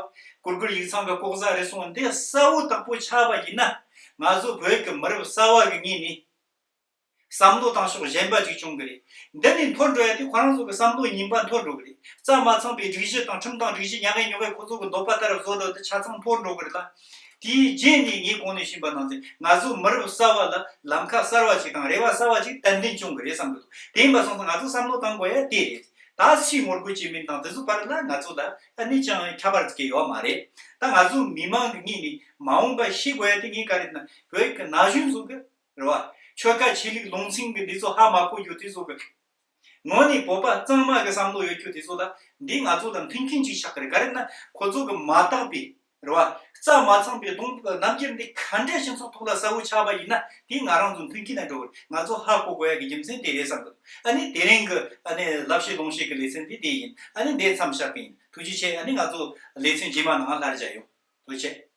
གུར་གུར་ཡིག་ཚང་གི་ལྐོག་ཟ་རེ་སོང་འདི་གསལ་བོ་དག་པོ་ཆགས་པ་ཡིན་ན་ང་ཚོ་བོད་ཀྱི་མི་རབས་གསར་བ་གི་ངོས་ནས་བསམ་བློ་བཏང་ཕྱོགས་གཞན་པ་ཅིག་བྱུང་གི་རེད། འདི་ནས་འཐོར་འགྲོ་ཡ་དེ་ཁོ་རང་ཚོ་གི་བསམ་བློ་ངན་པ་འཐོར་འགྲོ་གི་རེད། རྩ་མ་ཚང་པའི་སྒྲིག་གཞི་དང་ཁྲིམས་དང་སྒྲིག་གཞི་ཉག་གེ་ཉོག་གེ་ཁོ་ཚོ་གི་འདོད་པ་ལྟར་བཟོ་འགྲོ་དེ་ཆ་ཚང་འཐོར་འགྲོ་གི་རེད་ལ། དེའི་རྗེས་ནས་ངས་གོང་ནས་ཞུས་པ་ནང་བཞིན་ང་ཚོ་མི་རབས་གསར་བ་ལ་ལམ་ཁ་གསར་བ་ཅིག་དང་རེ་བ་གསར་བ་ཅིག་ཏན་ཏན་བྱུང་གི་རེད་བསམ་གི་འདུག་དེ་ཡིན་པ་སོང་ཙང་ང་ཚོ་བསམ་བློ་བཏང་དགོས་ཡ་དེ་རེད། ད་སུས་ངོ་རྒོལ་བྱེད་མིན་དང་དེ་ཚོ་བར་ལ་ང་ཚོ་ལ་ཨ་ནི་ཅང་ཁྱད་པར་ཅིག་ཡོད་མ་རེད། ད་ང་ཚོ་མི་མང་གི་ངོས་ནས་མ་འོངས་པ་ཤེས་དགོས་ཡ་དེ་ངས་ག་རེ་ན་བོད་ཀྱི་ན་གཞོན་ཚོ་གི་རེད་བ། ཆོལ་ཁ་ཆོས་ལུགས་ལུང་ཚན་གི་འདི་ཚོ་ཧ་མ་གོ་རྒྱུ་དེ་ཚོ་གི་ངོ་ནས་བོད་པ་གཙང་མ་གི་བསམ་བློ་ཡོད་རྒྱུ་དེ་ཚོ་ལ་འདི་ང་ཚོ་ལ་མཐུན་རྐྱེན་ཅིག་ཆགས་ཀྱི་རེད། ག་རེ་ན་ཁོ་ཚོ་གི་མ་དག་པའི་རེད་བ། རྩ་མ་ཚང་པའི་གདོང་རྣམ་འགྱུར་འདི་ག་འདྲ་སྤྱི་ཚོགས་ཐོག་ལ་གསལ་བོ་ཆགས་པ་ཡིན་ན་དེ་ང་རང་ཚོ་མཐུན་རྐྱེན་ལ་འགྲོ་གི་རེད། ང་ཚོ་ཧ་གོ་དགོས་ཡ་གི་རྒྱུ་མཚན་དེ་རེད་བསམ་གི་འདུག་ཨ་ནི་དེ་རིང་གི་ཨ་ནི་ལབ་བཤད་ལུང་བཤད་གི་ལེ་ཚན་འདི་དེ་ཡིན། ཨ་ནི་འདི་མཚམས་བཞག་གི་ཡིན། ཐུགས་རྗེ་ཆེ། ཨ་ནི་ང་ཚོ་ལེ་ཚན་རྗེས་མ་ནང་ལ་སླར་མཇལ་ཡོང་། ཐུགས་རྗེ་ཆེ།